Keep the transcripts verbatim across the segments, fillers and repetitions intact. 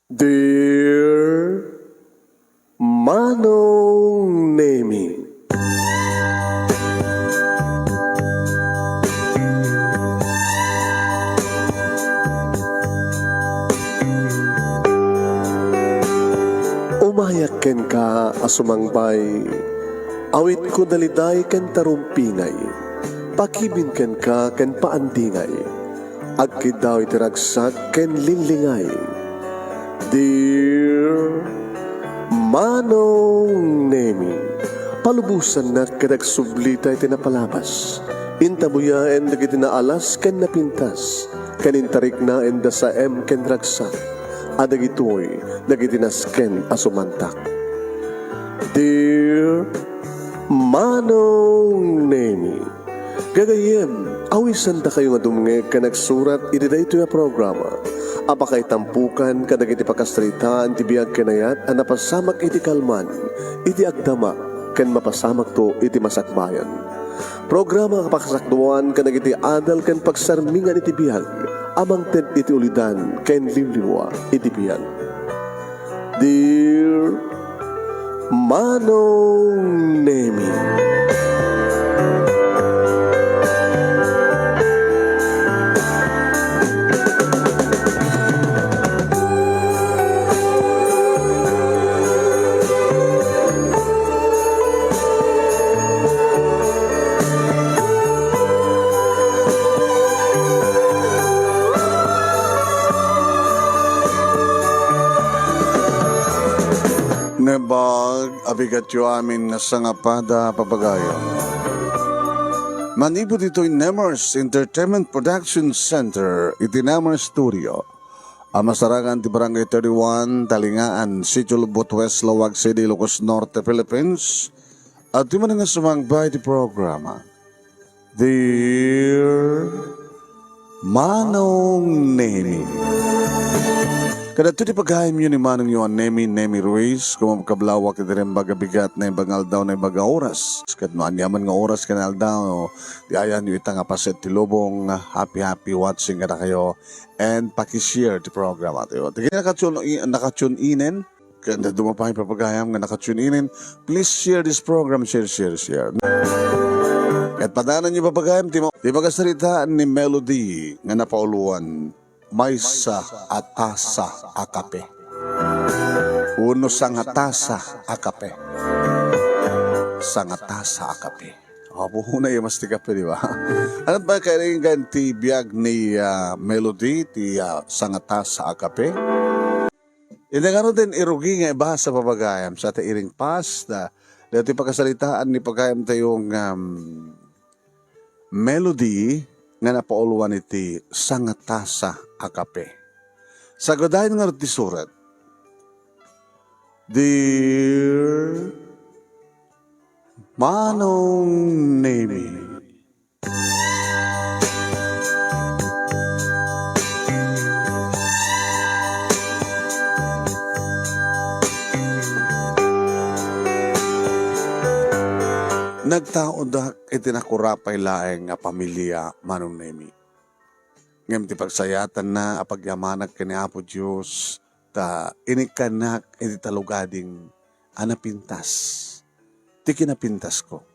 Dear Manong Nemi. Umayak kenka a sumangbay, awitko daliday ken tarumpingay, pakibin kenka ken paandingay. Agkiddaw iti ragsak ken linglingay. Dear Manong Nemi, palubosannak ket agsublita iti napalabas. Intabuyaen dagiti naalas ken napintas, ken intariknaen da saem ken ragsak, a dagitoy dagiti nasken a sumantak. Dear Manong Nemi, gagayyem, awisandakayo nga dumngeg ken agsurat iti daytoy a programa a pakaitampokan kadagiti pakasaritaan ti biag ken ayat a napasamak iti kalman, iti agdama, ken mapasamakto iti masakbayan. Programa a pakasakduan kadagiti adal ken pagsarmingan iti biag a mangted iti ulidan ken liwliwa iti biag. Dear Manong Nemi. Naimbag a bigatyo amin nga sangapada, papagayam. Manipud ditoy Nemers Entertainment Production Center iti Nemers Studio a masarakan ti Barangay thirty-one, Talingaan, Sitio Lubot West, Laoag City, Ilocos Norte, Philippines. Adtoy manen nga sumangbay ti programa. Dear Manong Nemi. Kadagitoy ti pagayamyo ni Manongyo a Nemi, Nemi Ruiz, kumabkablawak iti naimbag a bigat, naimbag nga aldaw, naimbag a oras. Ket no ania man nga oras ken aldaw, ti ayanyo ita nga paset ti lubong, happy, happy watching kadakayo, and paki-share ti programa tayo. Dagiti nakatune, nakatune inen, ken dadduma pay, papagayam, nga nakatune inen, please share this program, share, share, share. Ket padananyo, papagayam, ti ma-, ti magasaritaan ni Melody nga napauluan, Maysa a Tasa a Kape. Wenno Sangatasa a Kape. Sangatasa a Kape. Apo, una iya mas ti kape, di ba? Ano ba kailangan ti biag ni, ah, Melody, ti, ah, Sangatasa a Kape? Iti ngaruden, irugi nga ibasa, papagayam, sa ta iring pasta, dati pakasaritaan ni pagayam tayo nga, um, Melody nga napauluan iti Sangatasa a Kape. Sagadayen ngarud ti surat. Dear Manong Nemi. Nagtaodak iti nakurapay laeng a pamilia, Manong Nemi. Ngem ti pagsayaatanna a pagyamanak ken ni Apo Dios, ta inikkannak iti talugading a napintas ti kinapintasko.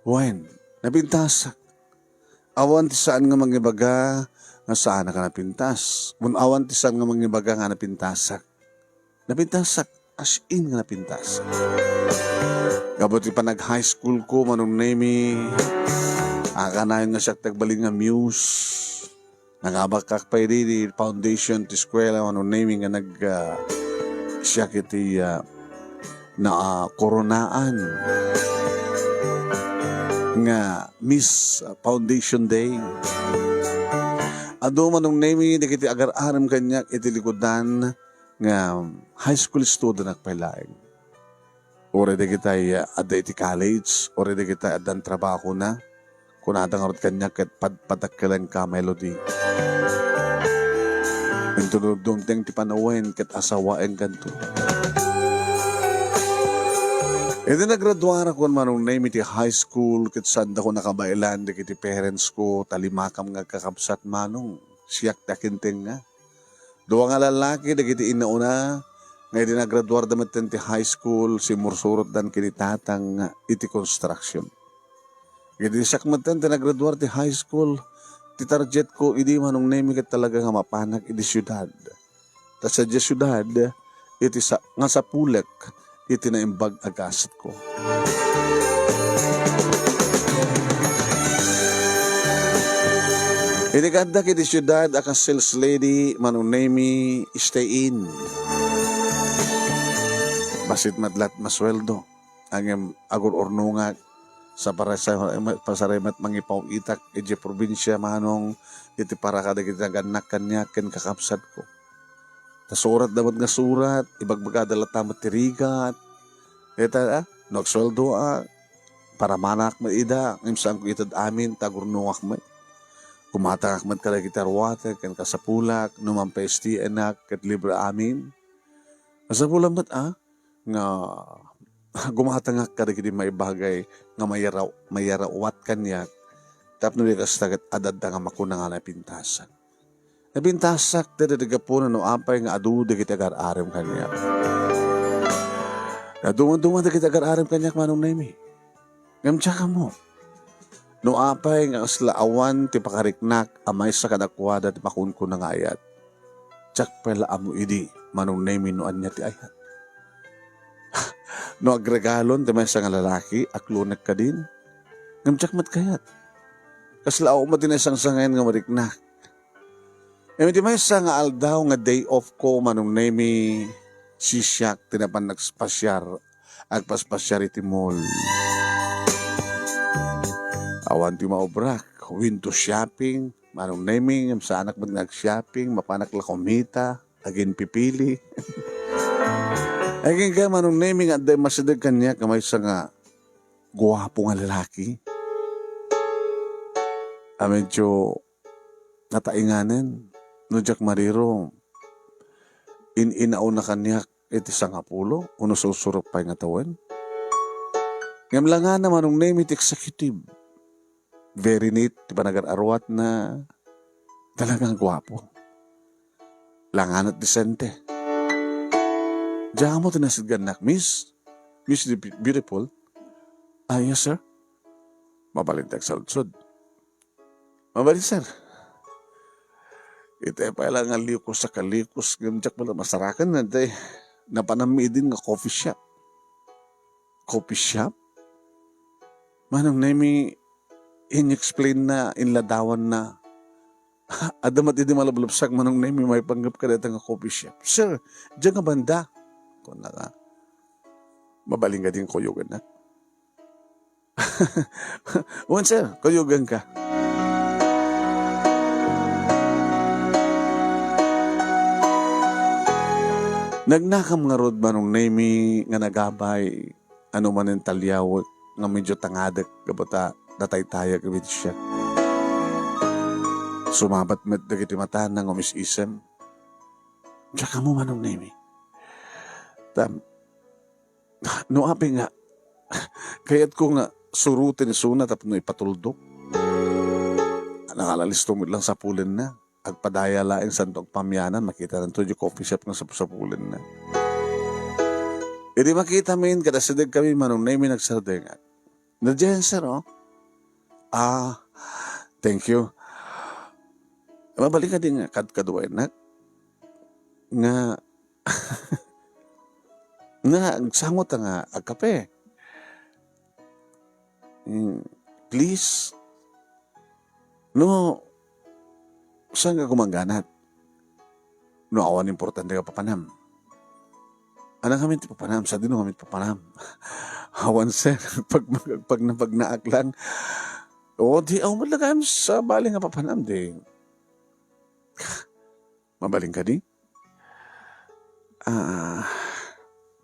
Wen, napintasak. Awan ti saan nga mangibaga nga saanak a napintas. Wen awan ti saan nga mangibaga nga napintasak. Napintasak, as in nga napintasak. Gapu ti panag-high school ko, Manong Nemi, akanayon nga siak ti agbalin nga muse. Nangabakak pay di, di foundation ti eskuela, Manong Nemi, nga nag, ah, siak iti, ah, na, ah, koronaan nga Miss Foundation Day. Adu, Manong Nemi, dagiti agar-arem kaniak iti likudan nga high school student ak pay laeng. Uray dagitay, ah, adda iti college, uray dagitay addan trabahona. Kunada ngarud kaniak ket padpadakkelenka, Melody. Inton dumteng ti panawen ket asawaenkanto. Idi nagraduarakon, Manong Nemi, ti high school, ket saandako nakabaelan dagiti parents ko, ta limakam nga agkakabsat, Manong. Siak ti akintengnga. Dua nga lallaki dagiti innauna nga idi nagraduarda metten ti high school, simmursurotdan ken ni tatang iti construction. Idi siak metten ti nagraduar ti high school, ti targetko idi Manong Nemi ket talaga nga mapanak idi siudad. Ta sadiay siudad iti sa-, nga sapulek iti naimbag a gasatko. Idi kaaddak iti siudad a kas sales lady, Manong Nemi, stay in. Bassit met la ti masueldo. Ngem agur-urnongak, sa parasa-, pasaremmet mangipaw-itak idiay probinsia, Manong, iti para kadagiti nagannak kaniak ken kakabsatko. Ta suratda met nga surat, ibagbagada latta met ti rigat. Ita, ah, no agsueldoak, paramanak met ida, ngem saanko ited amin, ta agurnongak met. Gumatangak met kadagiti aruatek ken kasapulak, no manpaestianak ket libre amin. Masapul met, ah, nga gumatangak kadagiti maibagay nga mayaraw-, mayaraw-at kaniak tapno di kasta ket adda nga makuna nga napintasak. Napintasak daydi gapuna no apay nga adu dagiti agar-arem kaniak. Nadumaduma dagiti agar-arem kaniak, Manong Nemi. Ngem diak ammo no apay nga kasla awan ti pakariknak a maysa kadakuada ti makunkuna nga ayat. Diak pay la ammo idi, Manong Nemi, no ania ti ayat. No agregalon ti maysa nga lalaki, aklonek kadin. Ngem diak met kayat. Kasla awan met ti naisangsangayan nga mariknak. Ngem iti maysa nga aldaw nga day off ko, Manong Nemi, sisiak ti napan nagpasiar, agpaspasiar iti mall. Awan ti maobrak, window shopping, Manong Nemi, ngem saanak met nga ag-shopping, mapanak la kumita, aginpipili. Agingga, Manong Nemi, nga adda masideg kaniak nga maysa nga guapo nga lalaki. A medyo natainganen, no diak mariro, in-inauna kaniak iti sangapulo, uno sursurok pay nga tawen. Ngem langana, Manong Nemi, ti executive. Very neat ti panagar-aruatna. Talagang guapo. Langana ti disente. Diak ammo ti nasidegnak, Miss? Miss Di-, Beautiful? Ah, yes, sir. Mabalin ti agsaludsod. Mabalin, sir. Iti pay la nga likus a kalikus, ngem diak pala masaraken, napanam idin nga coffee shop. Coffee shop? Manong Nemi, in-explain na, inladawan na. Adda met idi malabsabsak, Manong Nemi, maipanggep kadayta nga coffee shop. "Sir, diay nga banda?" Kunana. Mabalin kadi nga kuyogannak? Wen, sir, kuyoganka. Nagnakam ngarud, Manong Nemi, nga nagabay, ano manen taliawek nga medyo tangadek gapu ta nataytayag a bidsia. Sumabat met dagiti matana nga umis-isem. Diak ammo, Manong Nemi. Tam-, no apay nga, kayatko nga suroten isuna tapno ipatuldok. Nangalisto met lang sapulenna. Agpadaya laeng santo agpamianan, makitananto di coffee shop nga sapusapulenna. Idi makitamin, kada sidegkami, Manong Nemi, nagsardengak. "Nadiay, sir, oh." "Ah, thank you." Mabalin kadi nga kadkaduaennak nga, nga agsango ta nga agkape. Mm, please. No, saan ka gumangganat? No awan importante nga papanam. Ania ngamin ti papanam? Sadino ngamin ti papanam? Awan, sir. Pag, pag, pagna-, pagnaak lang. O, di, awan met lang sa bali nga papanam, di. Mabalin kadi? Ah,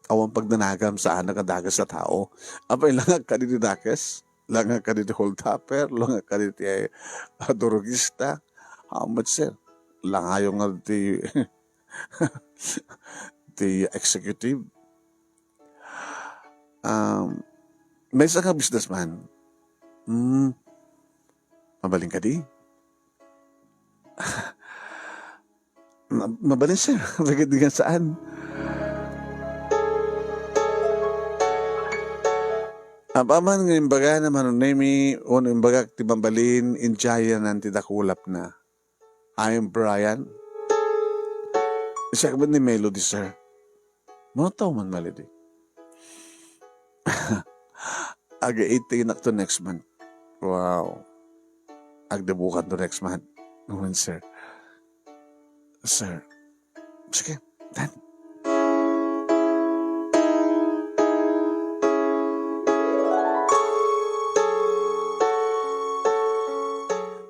awan pagnanagam saan a dakes a tao. Apay, langak kadi ti dakes? Langak kadi ti holdupper? Langak kadi ti, eh, drogista? Awan met, sir. Langayo nga ti, ti executive. Um, maysa nga businessman. Hmm, mabalin kadi? Ma-, mabalin, sir. Bakit nga saan? Apaman nga imbagana Manong Nemi, wenno imbagak ti mabalin, injayanan ti dakulapna. I am Brian. Siak met ni Melody, sir. Mano tao man, Melody? Aga eighty-nak to next month. Wow. Agdibukan to next month. Ngamin, sir. Sir. Sige, done.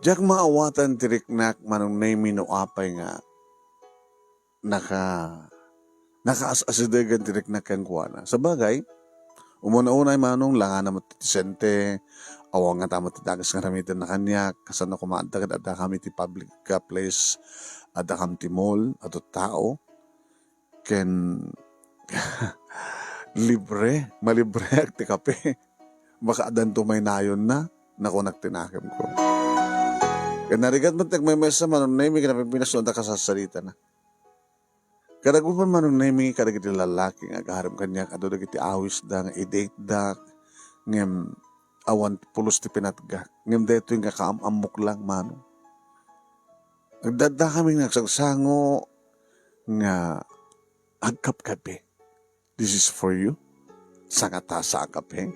Diak maawatan ti riknak, Manong Nemi, no apay nga naka-, nakaas-asidegen ti riknak kenkuana. Sabagay, umuna-unay, Manong, langana met ti sente, awan nga ta met ti dakes nga aramidenna kaniak, kasano koma adda ket addakami ti public, ah, place, addakam ti mall, adu tao, ken libre, malibreak ti kape. Baka addanto maynayonna, nakunak ti nakemko. Ken narigat met ti agmaymaysa, Manong Nemi, ken napimpinas no adda kasassaritana. Kadagiti Manong Nemi, kadagiti lalaki nga agarem kaniak, adu dagiti awisda nga i-date-da, ngem awan pulos ti pinatgak. Ngem daytoy nga kaam-ammok lang, Manong. Nagdadakami nga agsagsango nga agkapkape. This is for you. Sangatasa a kape.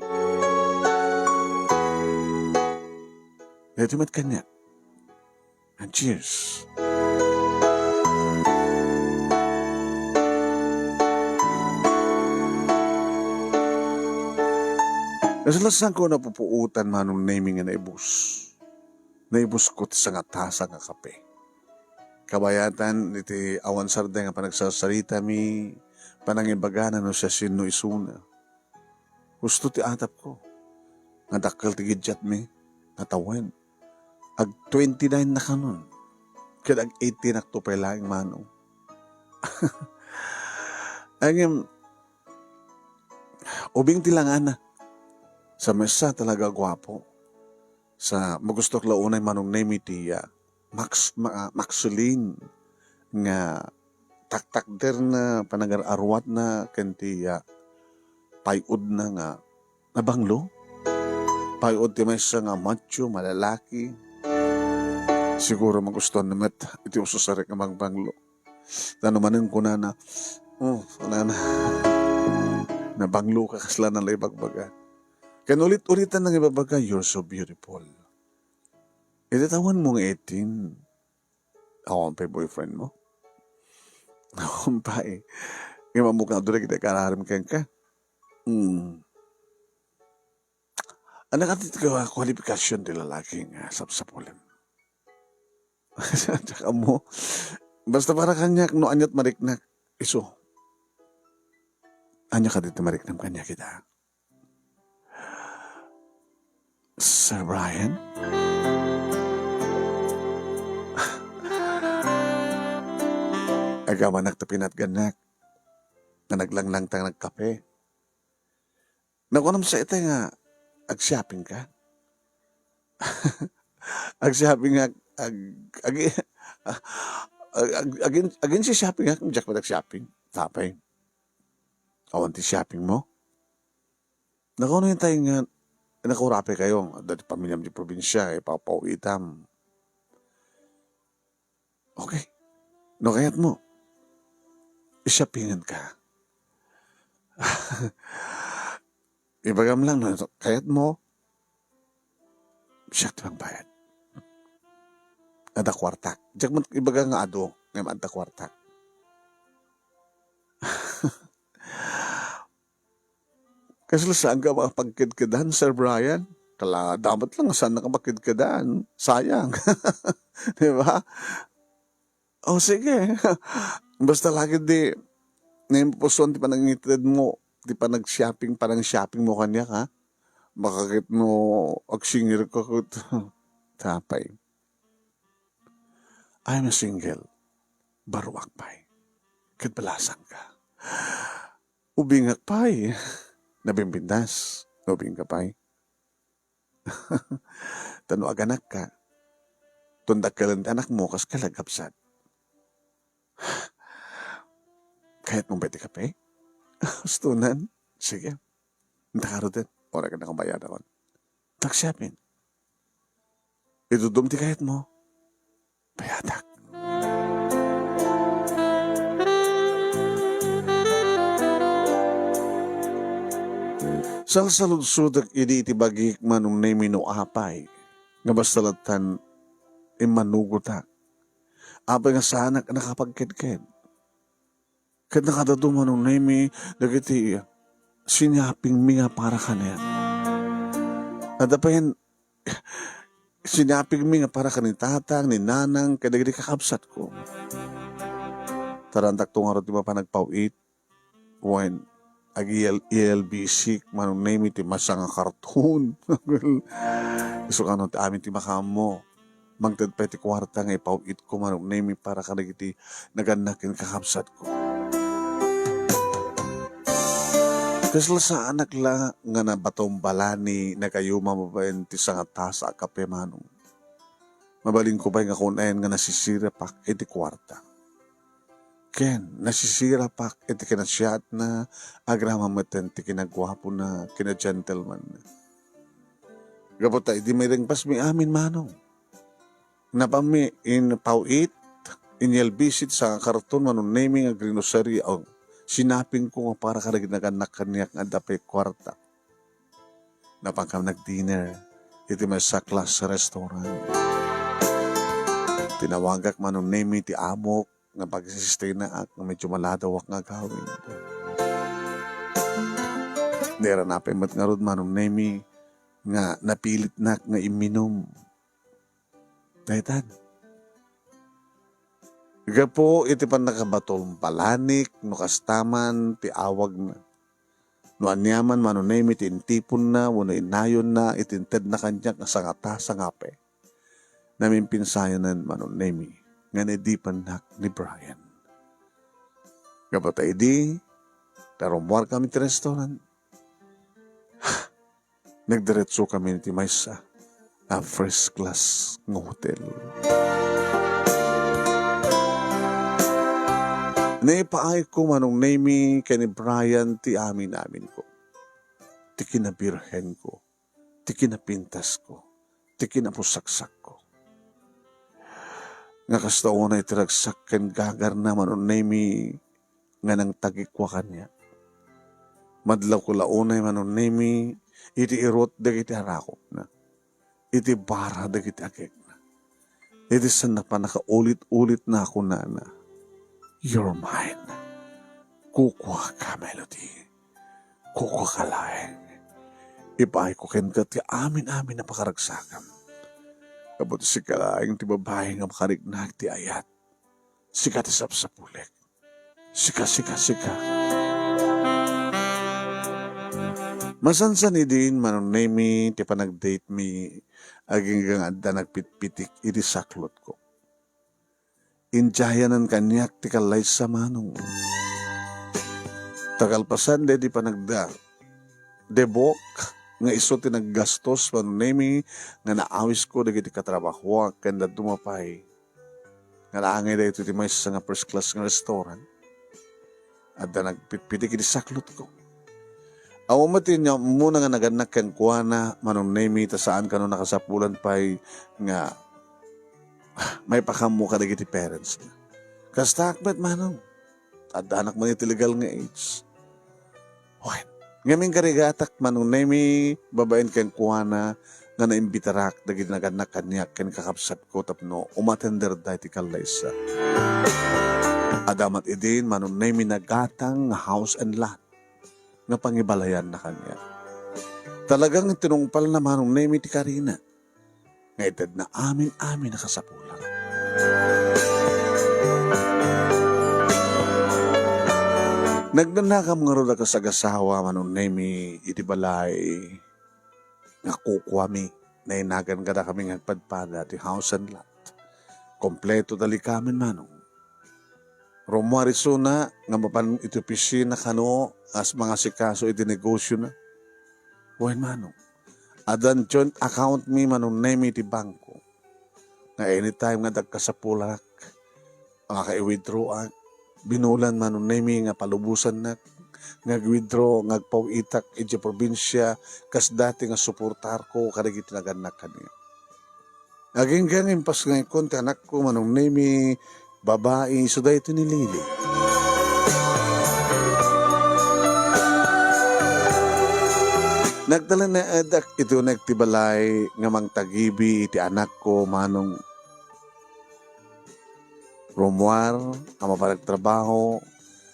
Daytoy met kaniak. And cheers. Kasla saanko napupuotan, Manong Nemi, nga naibus. Naibusko ti sangatasa nga kape. Kabayatan iti awan sardeng a panagsarsaritami, panangibagana no siasino isuna. Husto ti atapko. Nga dakkel ti giddiatmi, nga tawen. Ag twenty-nine na kanon. Ket ag eighty-nak to pay laeng, Manong. Ngem, ubing ti langana. Sa maysa talaga a guapo. Sa magustok la unay, Manong Nemi, ti, ah, Max-, ma-, ah, Maxuline nga taktakderna, panagar-aruatna ken ti, ah, pay-odna nga nabanglo. Pay-od ti maysa nga macho, malalaki. Siguro magustuanna met iti ususarek nga magbanglo. Tano manen kunana, "Oh," kunana, "nabanglo ka, kasla na la ibagbaga." Ken ulit-ulitan nga ibabaga, "You're so beautiful." Iti tawenmo nga eighteen, awan pay boyfriend mo? Awan pay. Ngem ammok nga adu dagiti kararem kenka. Hmm. Annak ti kwalifikasyon ti lalaki nga sapsapulem? Diak ammo. Basta para kaniak, no aniat mariknak, isu. Ania kadi ti mariknam kaniak ita? Sir Brian? Agamanak ti pinatgannak nga naglanglangta nga nagkape. Nakunam sa ita nga ag-shopping ka? Ag-shopping nga ag-, ag-, ag-, ag-, ag-, ag-, ag-, ag-, ag-, shopping nga, diak met ag-shopping. Tapay. Awan ti shopping mo? Nakuno yung tayo nga, nakurapay kayo, dati pamilyam di probinsya, eh, papawitam. Okay. No kayat mo, i-shoppingan ka. Ibagam lang, no kayat mo, siak ti magbayad. Adda kuartak. Diak man ibaga nga adu, ngem adda kuartak. Kasla saan ka makapagkedkedan, Sir Brian? Kala, dapat lang saan na ka makedkedan. Sayang. Di ba? O, sige. Basta lagi di, naimpusuan ti panangited mo, ti panag-shopping, panang-shopping mo kaniak, ha? Makakit mo, agsingir ka ket. Tapay. I'm a single. Baruak pay. Ket balasan ka. Ubingak pay. Nabimbindas. Ubing ka pay. Tano aganak ka. Tundakelen ti anak mo, kas kalagapsat. Kayatmo ba iti kape? Ustonan? Sige. Inta ngaruden. Ora ka nakabayadakon. Taksiapin. Itudom ti kayatmo. Payatak. Salsaludsodek idi iti bagik, Manong Nemi, no apay nga basta lattan immanugotak. Apay nga saanak a nakapagkedked. Ket nakadadu, Manong Nemi, dagiti sinapingmi nga para kaniak. Adda pay sinapingmi nga para ken ni tatang, ni nanang, ken dagiti kakabsatko. Tarantakto ngarud ti mapan agpaw-it wen ag-E L B C, Manong Nemi, ti maysa nga karton. Isu kano ti amin ti makaammo. Mangted pay ti kuarta nga ipaw-itko, Manong Nemi, para kadagiti nagannak ken kakabsatko. Kasla saanak la nga nabatombalani, nagayuma babaen ti sangatasa a kape, Manong. Mabalinko pay nga kunaen nga nasisirapak iti kuarta. Ken nasisirapak iti kinasiatna, agraman metten ti kinaguapona, kina-gentleman. Gapu ta idi mairengpasmi amin, Manong, napanmi impaw-it, inyelbisit sa karton, Manong Nemi, nga grocery, o sinapingko nga para kadagiti nagannak kaniak nga adda pay kuarta. Napankami nag-dinner iti maysa a class a restaurant. Tinawagak, Manong Nemi, ti amok nga pag-insistinaak nga medyo maladawak nga agawid. Nairana pay met ngarud, Manong Nemi, nga napilitnak nga imminum. Daytan. Gapu iti pannakabatombalani no kasta man ti awagna. No aniaman, Manong Nemi, ti intiponna wenno inayonna iti intedna kaniak nga sangatasa nga kape. Namimpinsayanen, Manong Nemi, nga naidipennak ni Brian. Gapu ta idi, ta rummuarkami ti restaurant, nagdiretsokami iti maysa a first class nga hotel. Naipaayko, Manong Nemi, ken ni Brian ti amin-aminko, ti kinabirhenko, ti kinapintasko, ti kinapusaksakko. Nga kasta unay ti ragsak ken gagarna, Manong Nemi, nga nangtagikwa kaniak. Madlawko la unay, Manong Nemi, iti irut dagiti arakopna, iti bara dagiti agekna. Iti saan a pannakaulit-ulit na kunana, "You're mine. Kukuaka, Melody. Kukuaka laeng. Ipaayko kenka ti amin-amin a pakaragsakam. Gapu ta sika laeng ti babai nga makariknak ti ayat. Sika ti sapsapulek. Sika, sika, sika." Masansan idin, Manong Nemi, ti panagdate mi, agingga nga adda nagpitpitik iti saklotko. Indiayanan kaniak ti kallaysa, Manong. Ta kalpasan daydi panagda, debok nga isu ti naggastos, Manong Nemi, nga naawisko dagiti katrabahoak ken dadduma pay nga naangay daytoy ti maysa nga first class nga restaurant. Adda nagpitpitik iti saklotko. Awan met ti ammona nga nagannak kenkuana, Manong Nemi, ta saan kano nakasapulan pay nga maipakammo kadagiti parents na. Kastaak met, Manong. Addanak man iti legal nga age. Wen, ngamin karigatak, Manong Nemi, babaen kenkuana nga naimbitarak dagiti nagannak kaniak ken kakabsatko tapno umatenderda iti kallaysa. Adda met idin, Manong Nemi, nagatang nga house and lot nga pangibalayanna kaniak. Talagang tinungpalna, Manong Nemi, ti karina nga itedna amin-amin a kasapulan. Nagdannakam ngarud a kasagasawa, Manong Nemi, iti balay nga kukuami. Nainagan kadakami nga agpadpada ti house and lot. Kompleto ti likamen, Manong. Rummuar isuna nga mapan iti opisina kano a mangasikaso iti negosiona. Wen, Manong, addan joint account mi, Manong Nemi, iti bangko, nga anytime nga dagkasapulak, Maka-withdraw ak. Binulan Manong Nemy nga palubosannak nga ag-withdraw nga agpaw-itak idiay probinsia kas dati nga suportarko kadagiti nagannak kaniak. Agingga nga impas nga ikkon ti anakko, Manong Nemy, babai, isu daytoy ni Lily. Nagtalinaedak iti uneg ti balay nga mangtagibi iti anakko, Manong. Rummuar a mapanagtrabaho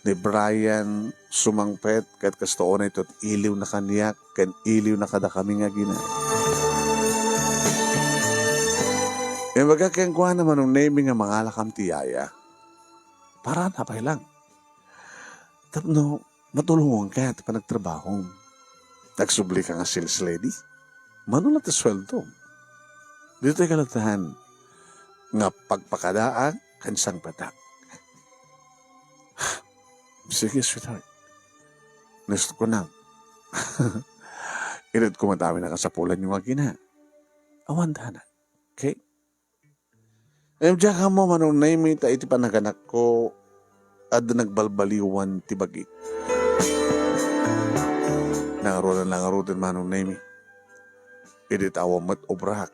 ni Brian sumangpet ket kastoy unay iliwna kaniak ken iliwna kadakami nga agina. Imbaga kenkuana, Manong Nemy, nga mangalakam ti yaya. Para napay lang. Tapno matulonganka ti panagtrabahom. Agsubli ka nga sales lady. Mano la ti sueldo? Ditoy kalatahan nga pagpakadaak ken sangpetak. Sige, sweetheart. Next ko na. Ired ko madami na kasapulan yung agina. Awan dana. Okay? Em, diak ammo, Manong Nemy, ta iti panaganakko, adda nagbalbaliwan ti bagik. Nangarunan, nangaruden, Manong Nemy. Idi ta awan met obrak.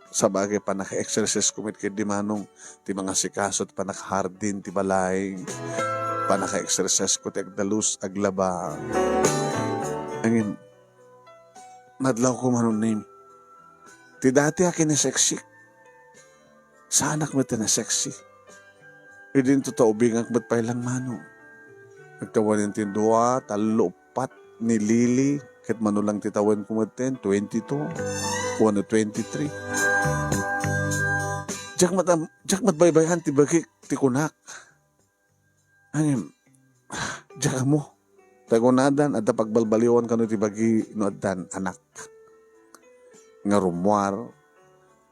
Sabagay, panaka-exercise ko met ket di Manong, ti mangasikaso, ti panakahardin, ti balay. Panaka-exercise ko, ti agdalus, aglaba. Ngem, nadlaw ko, Manong Nemy. Ti dati a kineseksik. Saanak met ti nasexy. Idinto ta ubingak met pay lang, Manong. Nagtawen ti dua, tallo, uppat ni Lily, ket mano lang ti tawen ko met ten, twenty-two, wenno twenty-three. Diak met am-, diak met baybay-an ti bagik ti kunak. Ngem, diak ammo. Ta kunadan, adda pagbalbaliwan kano ti bagi no addan anak nga rummuar,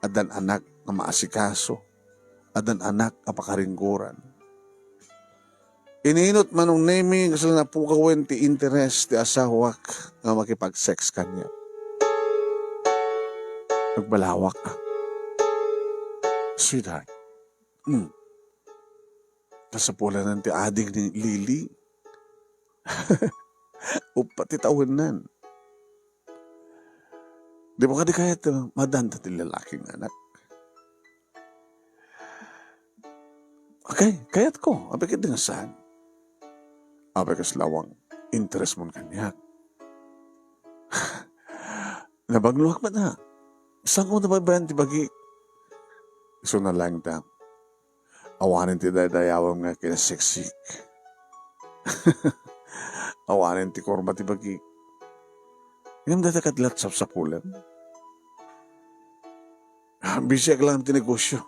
addan anak nga maasikaso, addan anak nga pakaringgoran. Ininut, Manong Nemy, nga sila napukawen ti interes ti asawak nga makipag-sex kaniak. Nagbalawak. Sweetheart. Hmm. Kasapulanan ti ading ni Lily. Uppat ti tawennan. Di mo kadi kayat, uh, madanta ti lalaki nga anak? Okay, kayat ko. Apay ket di nga saan. Apay kas lawang interes mon kaniak. Nabagnuak met na. Saan ko nabaybayan ti bagi? Isu na lang ta. Awanen ti daydayawem nga kinaseksik. Awanen ti kurma ti bagi. Ngem dayta ket la ti sapsapulen. Bisiak lang ti negosyo.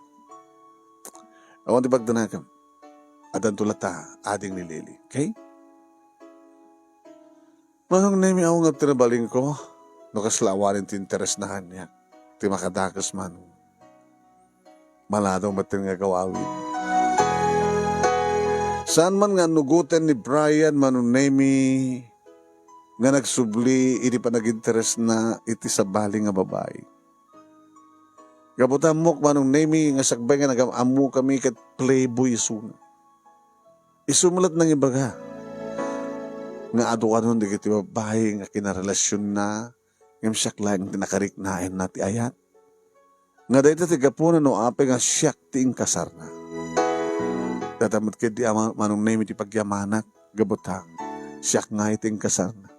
Awan ti pagdanagem. Addanto latta ading ni Lily, okay? Manong Nemy, awan nga ti nabalin ko, no kasla awanen ti interes na kaniak, ti makadakes man. Maladaw met nga agawawid. Saan man nga annugoten ni Brian, Manong Nemy, nga nagsubli iti panaginteresna iti sabali nga babai. Gapu ta ammok, Manong Nemy, nga sakbay nga nagam-ammokami ket playboy isuna. Isu met la ti nangibaga nga adu-adun dagiti babbai nga kinarelasionna, ngem siak laeng ti nakariknaenna ti ayat. Nga dayta ti gapuna no apay nga siak ti inkasarna. Dayta met ketdi a ma-, Manong Nemy ti pagyamanak, gapu ta siak ngay ti inkasarna.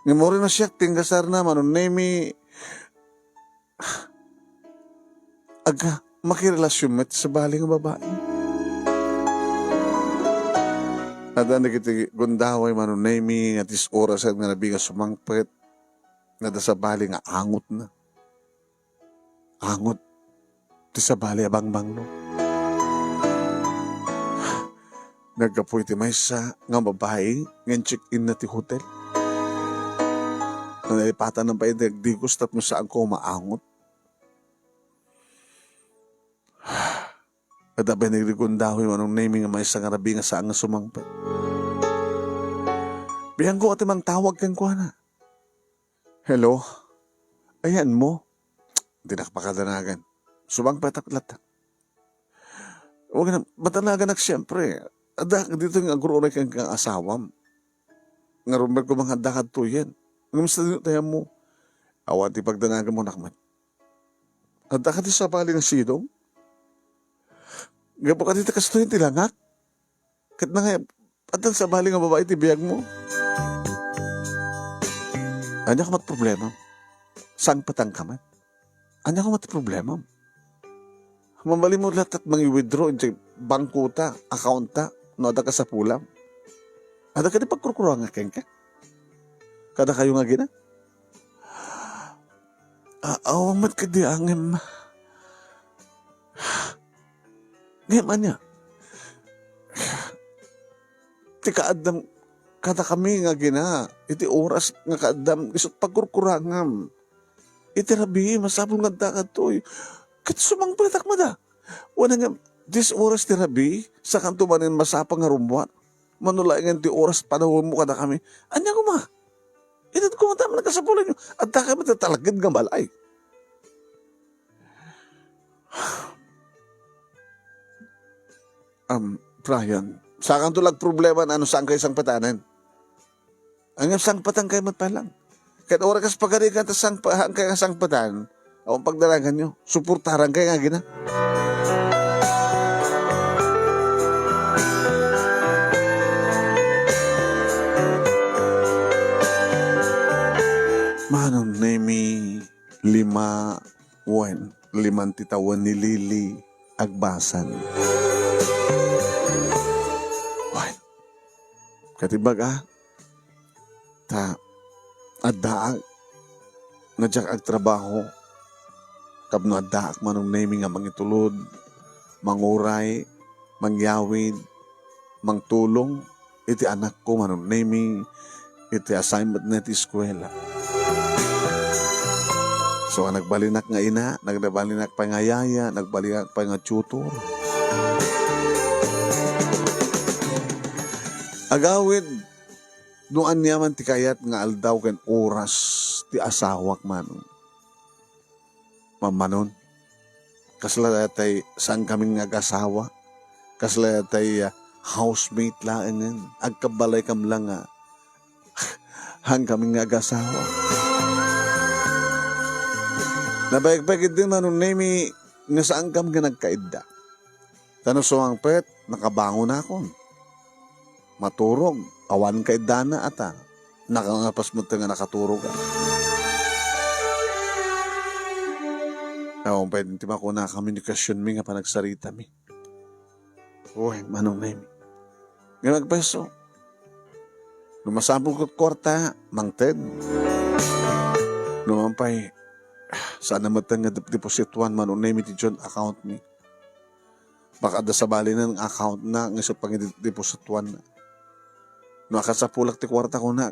Ngem uray no siak ti inkasarna, Manong Nemy, aga, makirelasion met ti sabali nga babai. Addan dagiti gundaway, Manong Nemy, nga ti orasen nga nabi nga sumangpet, nga adda sabali nga angotna. Angot ti sabali a bangbanglo. Naggapu iti maysa nga babai nga in-check-inna ti hotel. Nalipatan pay ti agdigos tapno saanko maangot. Adda pay nagrigundawi, Manong Nemy, nga maysa nga rabii nga saan nga sumangpet. Biangko a ti mangtawag kenkuana. Hello? Ayanmo? Dinak pakadanagan. Sumangpetak latta. Wen, madanaganak siempre. Adda ditoy nga agur-uray ken kang asawam. Ngarud met koma nga adda kadtoyen. Ngem sadino ti ayanmo? Awan ti pagdanaganmo, anak met. Adda kadi sabali nga sidong? Gapu kadi ta kastoyen ti langak? Ket nangayab, addan sabali nga babai ti biagmo? Ania koma ti problemam? Sangpetanka met. Ania koma ti problemam? Mabalinmo latta ti mangi-withdraw idiay bangkota, accountta, no adda kasapulam. Adda kadi pagkurkurangak kenka? Kadakayo nga agina? A-, awan met kadi angem. Ngem ania? Ti kaaddam kadakami nga agina, iti oras nga kaaddam, isu ti pagkurkurangam. Iti rabii, masapul nga adda kadtoy. Ket sumangpetak met a. Wen ngem, dis oras ti rabii, sakanto manen masapul nga rummuar. Mano laengen ti oras panawenmo kadakami. Ania koma? Inted koma ti amin a kasapulanyo. Adda kami ti talged nga balay. Am, Brian, sakanto la agproblema no saan kayo sangpetanen. Ngem sangpetan kayo met pay lang. Ket uray kas pagarigan ta sangpe-, saan kayo sangpetan, awan pagdanaganyo. Suportaran kayo nga agina. Manong Nemi, lima, wen, liman ti tawen ni Lily, agbasol. Wen, katibaga, ta addaak nga diak agtrabaho, tapno addaak Manong Nemi nga mangitulod, manguray, mangyawid, mangtulong iti anakko Manong Nemi iti assignmentna iti eskuela. So, nagbalinak nga ina, nagbalinak pay nga yaya, nagbalinak pay nga tutor. Agawid no ania man ti kayat nga aldaw ken oras ti asawak, Manong. Mammanon, kasla daytay saankami nga agasawa, kasla daytay, ah, housemate laengen, agkabbalaykam la nga saankami nga agasawa. Nabagbagidin, Manong Nemi, nga saankam nga nagkaidda. Ta no sumangpet, nakabangonakon. Maturog, awan kaiddana a ta. Nakangapas met nga nakaturog a. Awan pay ti makuna a komunikasionmi nga panagsaritami. Uy, Manong Nemi. Nga nagpeso. No masapul ket kuarta, mangted. No man pay, saan na met nga dep-, deposituan, Manong Nemi, ti joint account mi. Baka adda sabalinen nga account na nga isu pangidip-, deposituan na. No akasapulak ti kuarta, kunak,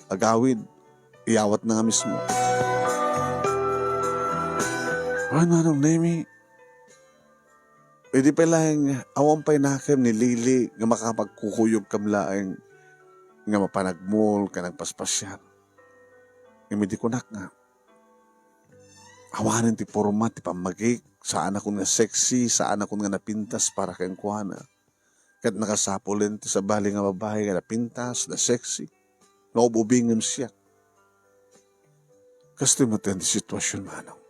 agawid, iyawat na nga mismo. Ay, Manong Nemi, idi pay laeng awan pay nakem ni Lily nga makapagkukuyogkam laeng nga mapan agmall ken agpaspasiar. Ngem idi kunak nga, awanen ti porma ti pammagik, saanakon nga sexy, saanakon nga napintas para kenkuana. Ket nakasapulen ti sabali nga babai nga napintas, na sexy, nga ub-ubingem siak. Kastoy met ti situasion, Manong.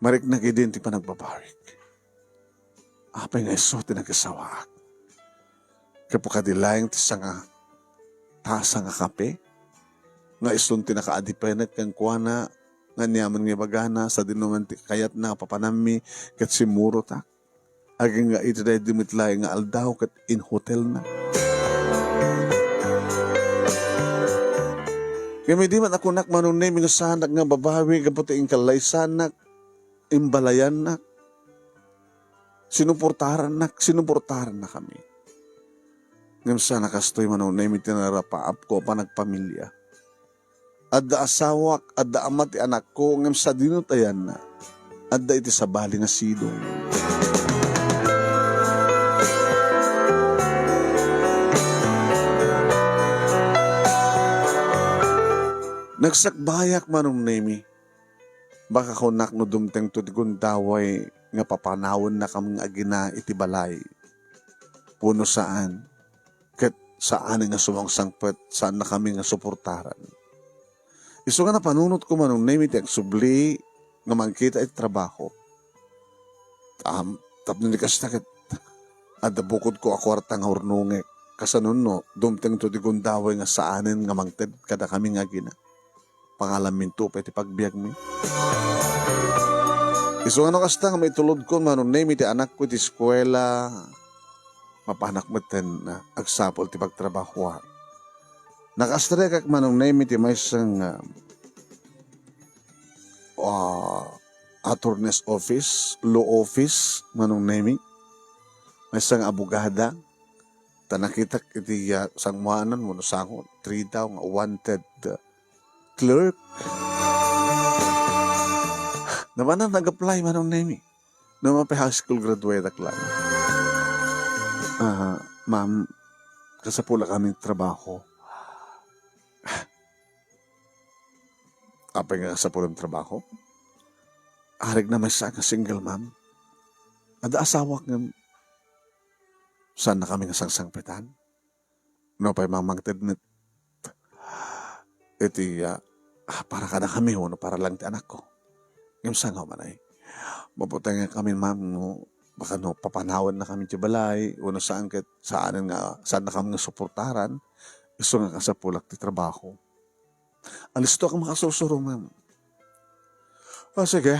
Mariknak idin ti panagbabawik. Apay nga isu ti nagasawaak? Gapu kadi laeng ti sanga tasa nga kape nga isun ti nakaadipenek kenkuana, nga aniaman nga ibagana, sadino man ti kayatna a papanammi ket simmurotak. Agingga iti daydi met laeng nga aldaw ket inhotelna. Ngem idi man a kunak, Manong Nemi, nga saanak nga babawi gapu ti inkallaysanak, imbalayannak, sinuportarannak, sinuportarannakami. Ngem saan a kastoy, Manong Nemi, ti narapaapko a panagpamilia. Adda asawak, adda ama ti anakko, ngem sadino ti ayanna? Adda iti sabali nga sidong. Nagsakbayak, Manong Nemi. Baka kunak no dumtengto ti gundaway nga papanawennakam nga agina iti balay. Wenno saan, ket saan nga sumangsangpet, saannakami nga suportaran. Isu nga napanunotko, Manong Nemi, ti agsubli nga mangkita iti trabaho. Am, tapno ni kasta ket adda bukodko a kuarta nga urnongek. Kasano no, dumtengto ti gundaway nga saanen nga mangted kadakami nga agina? Pangalanminto pay ti pagbiagmi. Isu nga no kasta nga maitulodkon, Manong Nemi, ti anakko iti eskuela, mapanak metten, ah, agsapul ti pagtrabahoak. Nakastrikak, Manong Nemi, ti maysa nga, ah, attorney's office, law office, Manong Nemi. Maysa nga abogada. Ta nakitak iti, ah, sanguanan wenno sango, three daw nga wanted, ah, clerk. Napanak nag-apply, Manong Nemi. No, mapay high school graduate ak lang. Ah, ma'am, kasapulak amin trabaho. Apay nga kasapulak trabaho? Arigna maysa nga single mom. Adda asawak ngem saannakami nga sangsangpetan. No pay mangted met iti, ah, ah, para kadakami wenno para lang ti anakko. Ngem saan nga umanay? Mabutengek amin, ma'am, no, baka no papanawennakami ti balay, wenno saan ket saanen nga, saannakami nga suportaran, isu nga kasapulak ti trabaho. Alistoak a makasusuro, ma'am. Ah, sige.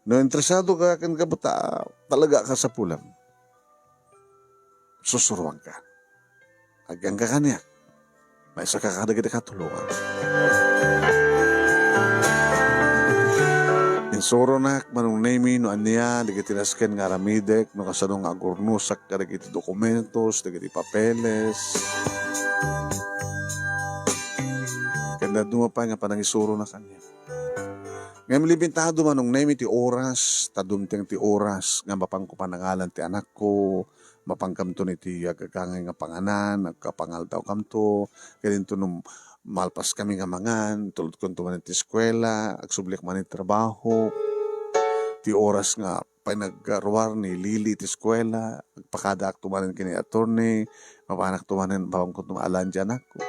No interesado ka ken kabuta, talaga a kasapulam. Susuroanka. Agyanka kaniak. Maisaka kadagiti katulongan. Insuronak, Manong Nemi, no ania dagiti nasken nga aramidek, no kasano nga agurnosak kadagiti dokumentos, dagiti papeles. Ken dadduma pay nga panangisurona kaniak. Ngem libintado, Manong Nemi, ti oras, ta dumteng ti oras nga mapanko panangalan ti anakko, mapankamton iti agagangay nga panganan, agkapangaldawkamto, ken inton malpaskami nga mangan, tulodkonto manen ti eskuela, agsubliak manen ti trabaho. Ti oras nga panagruar ni Lily iti eskuela, agpakadaakto manen ken ni attorney, mapanakto manen, mapankamto maalan ti anakko.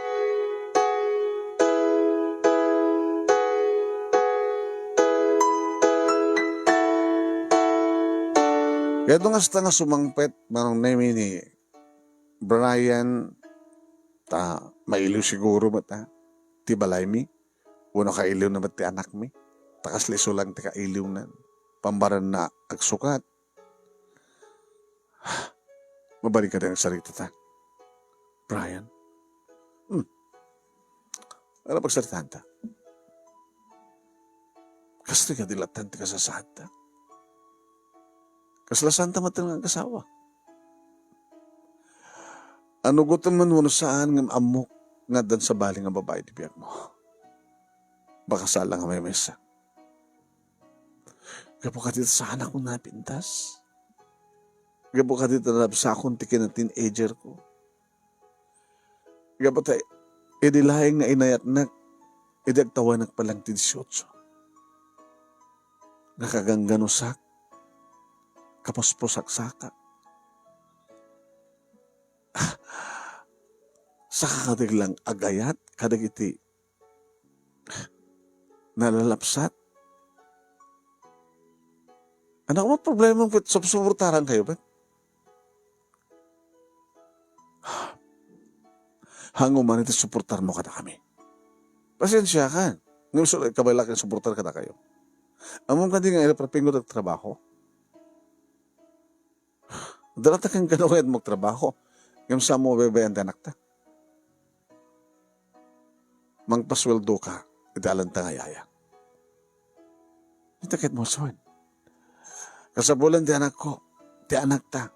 Kayatno nga kasta nga sumangpet, Manong Nemi, ni Brian, ta mailiw siguro met, ah, ti balaymi, wenno kailiwna met ti anakmi, ta kasla isu lang ti kailiwnan. Pambaranna agsukat. Mabalin kadi nga agsaritata, Brian? Hmm. Ano pagsaritaanta? Kastoy kadi latta ti kasasaadta? Kasla saanta met nga agasawa? Anugotem man wenno saan, ngem ammok nga addan sabali nga babai ti biagmo. Baka saan lang a maymaysa. Gapu kadi ta saanakon napintas. Gapu kadi ta nalabsakon ti kina-teenager ko. Gapu ta idi laeng nga inayatnak, idi agtawenak pa lang ti dieciocho, nakagangganusak, kapuspusaksakak. Saka kadi lang agayat kadagiti nalalapsat. Ano nga problema ket supsuportaran kayo, bet? Hango man iti suportarmo kadakami. Pasensiakan. Ngem su-, kabaelak nga suportar kadakayo. Ammom kadi nga ila parapingo ti trabaho. Darata ken kano kayat magtrabaho. Ngem saan mo babayaan ti anakta? Mangpasueldo ka iti alanta nga yaya. Ita ket mo suen. Kasapulan ti anakko, ti anakta.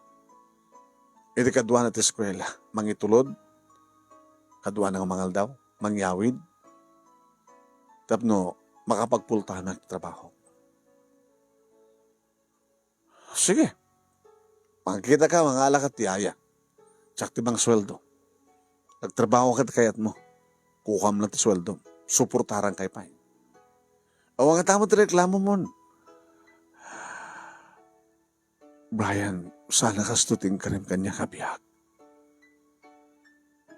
Iti kaduana ti eskuela, mangitulod, kaduana nga mangaldaw, mangyawid, tapno makapag-full time ti trabaho. Sige. Mangkita ka, mangala ka ti yaya. Siak ti mangsueldo. Agtrabaho ka ti kayatmo. Kukam lang ti sueldo. Suportaran kay pay. Awan nga tamo ti reklamo mon. Brian, sana kasto ti inkarim kaniak a biag.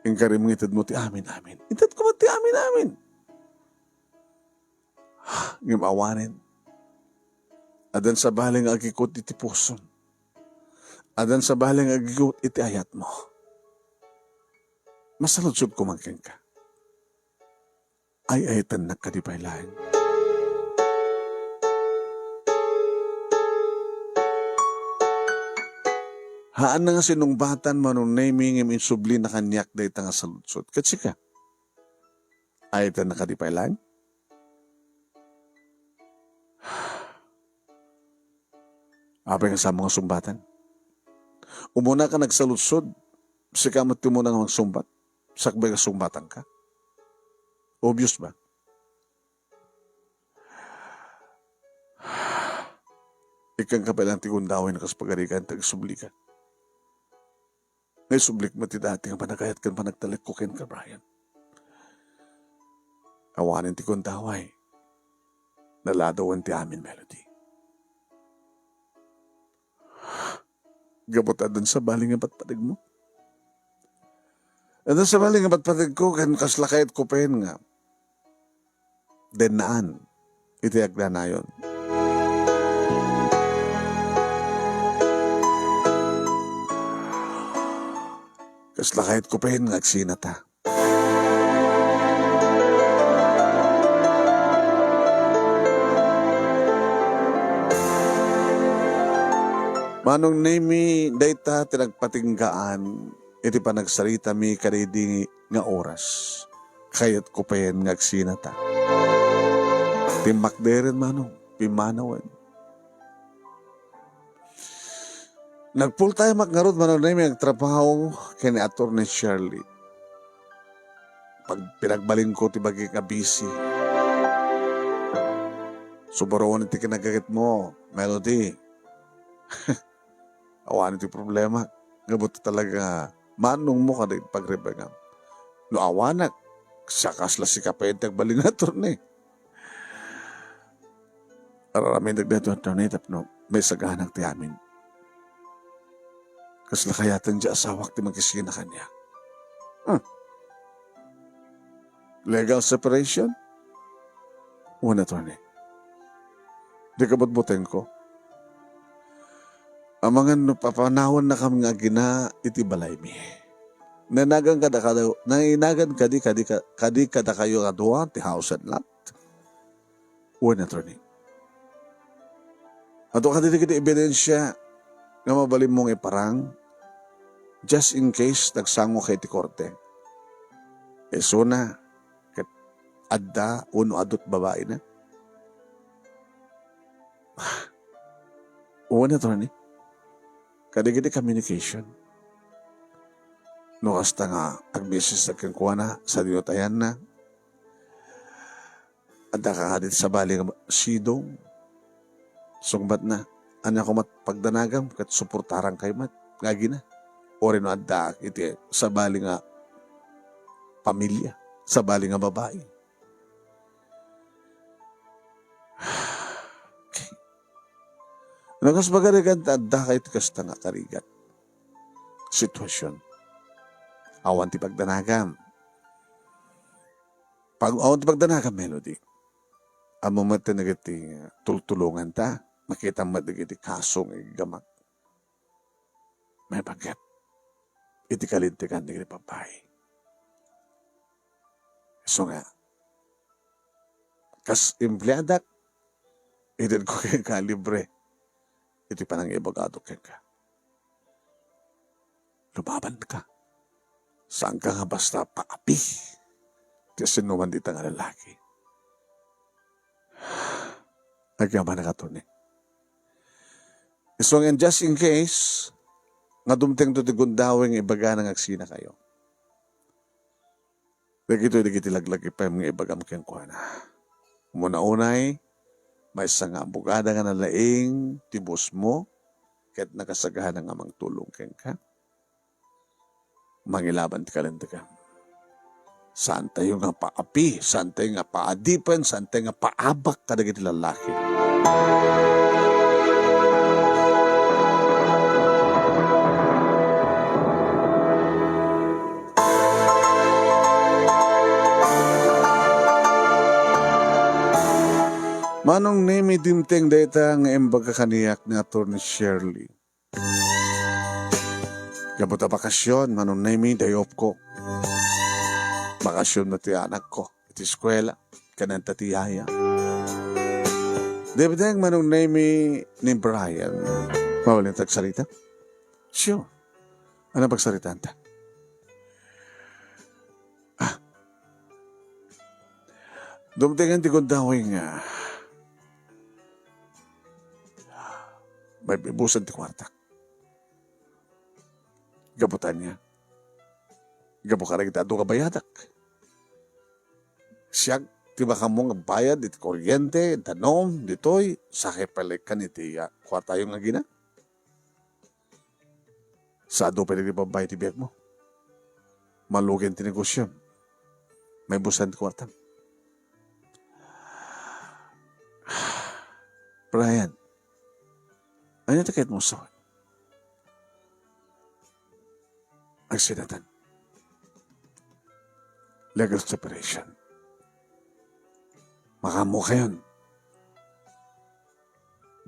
Inkarim nga itedmo ti amin-amin. Itedko met ti amin-amin. Ngem awanen. Addan sabali nga agikot iti pusom. Addan sabali nga agikot iti ayatmo. Masaludsodko man kenka. Ay-ayatennak kadi pay laeng? Haanna nga sinungbatan, Manong Nemy, ngem insublina kaniak dayta nga saludsod. Ket sika, ay-ayatennak kadi pay laeng? Apay nga saan mo nga sungbatan? Umuna ka nagsaludsod, sika met ti umuna nga magsungbat. Sakbay nga sungbatanka. Obvious ba? Ikkanka pay laeng ti gundaway no kas pagarigan ti agsublika. Naisublik met ti dati nga panagayat ken panagtalekko kenka, Brian. Awanen ti gundaway. Naladawen ti amin, Melody. Gapu ta addan sabali nga patpategmo. Addan sabali nga patpategko ken kasla kayatko pay nga dennaan iti agnanayon. Kasla kayatko pay nga agsinata. Manong Nemy, dayta ti nagpatinggaan iti panagsaritami kadaydi nga oras. Kayatko pay nga agsinata. Timmakderen, Manong, pimmanawen. Nag-full time ak ngarud, Manong Nemy, agtrabaho ken ni Attorney Shirley. Pag-, pinagbalinko ti bagik a busy. Subaruon ti kinaga-gitmo, Melody. Awan ti problema. Gapu ta talaga manongmo kadagiti pagrebengam. No awanak, siak kasla sika pay ti agbalin, Attorney. Ar-aramidek daytoy, Attorney, tapno maisaganak ti amin. Kasla kayaten ti asawak ti makisina kaniak. Hmm. Legal separation? Wen, Attorney. Di kabutbutengko. Amangan no papanawennakam nga agina iti balaymi. Nainagan kadakayo, nainagan kadi, kadi, kadi kadakayo a dua ti house and lot? Wen, Attorney. Adu kadi dagiti ebidensia nga mabalinmo nga iparang, just in case nagsangok ka iti korte. Isuna, ket adda wenno adu ti babaina? Wen, Attorney. Kadagiti communication. No kasta nga agmessage kenkuana, sadino ti ayanna, adda ka kadi sabali nga sidong. Sungbatna, ania koma ti pagdanagam ket suportarankayo met nga agina. Uray no adda iti sabali nga pamilia, sabali nga babai. Okay. No kas pagarigan ta adda kayo ti kasta nga karigat. Sitwasyon. Awan ti pagdanagam. Pag-, awan ti pagdanagam, Melody. Ammo met dagiti tultulonganta, makita met dagiti kaso nga iggamak. Maipaggep iti kalintegan dagiti babai. Isu nga, kas empleadak, itedko kenka libre iti panangibagadok kenka. Lumabanka. Saanka nga basta paapi ti sinuman dita nga lalaki. Agyamanak, Attorney. Isu nga, just in case nga dumtengto ti gundaway nga ibagana nga agsinakayo. Dagitoy dagiti laglagipem nga ibagam kenkuana. Umuna unay, maysa nga abogada nga nalaing ti bosmo ket nakasagana nga mangtulong kenka. Mangilaban ti kalintegam. Saantayo nga paapi, saantayo nga paadipen, saantayo nga paabak kadagiti lalaki. Manong Nemi, dimteng dayta nga imbaga kaniak ni Attorney Shirley. Gapu ta bakasyon, Manong Nemi, day off ko. Bakasyon na ti anak ko iti eskwela, ken adda ti yaya. Dimteng, Manong Nemi, ni Brian. Mabalin ta agsarita? Sure. Ano pagsaritaanta? Ah. Dumtengen ti gundaway nga maibusan ti kuartak. Gapu ta ania? Gapu kadagiti adu nga bayadak. Siak ti makammo nga agbayad iti kuryente, danum, ditoy, sakay pay laeng iti, ah, kuartayo nga agina. Sa adu pay dagiti babbai ti biagmo. Malugen ti negosiom. Maibusan ti kuartam. Brian, ania ti kayatmo sawen? Agsinatan. Legal separation. Makaammokayon.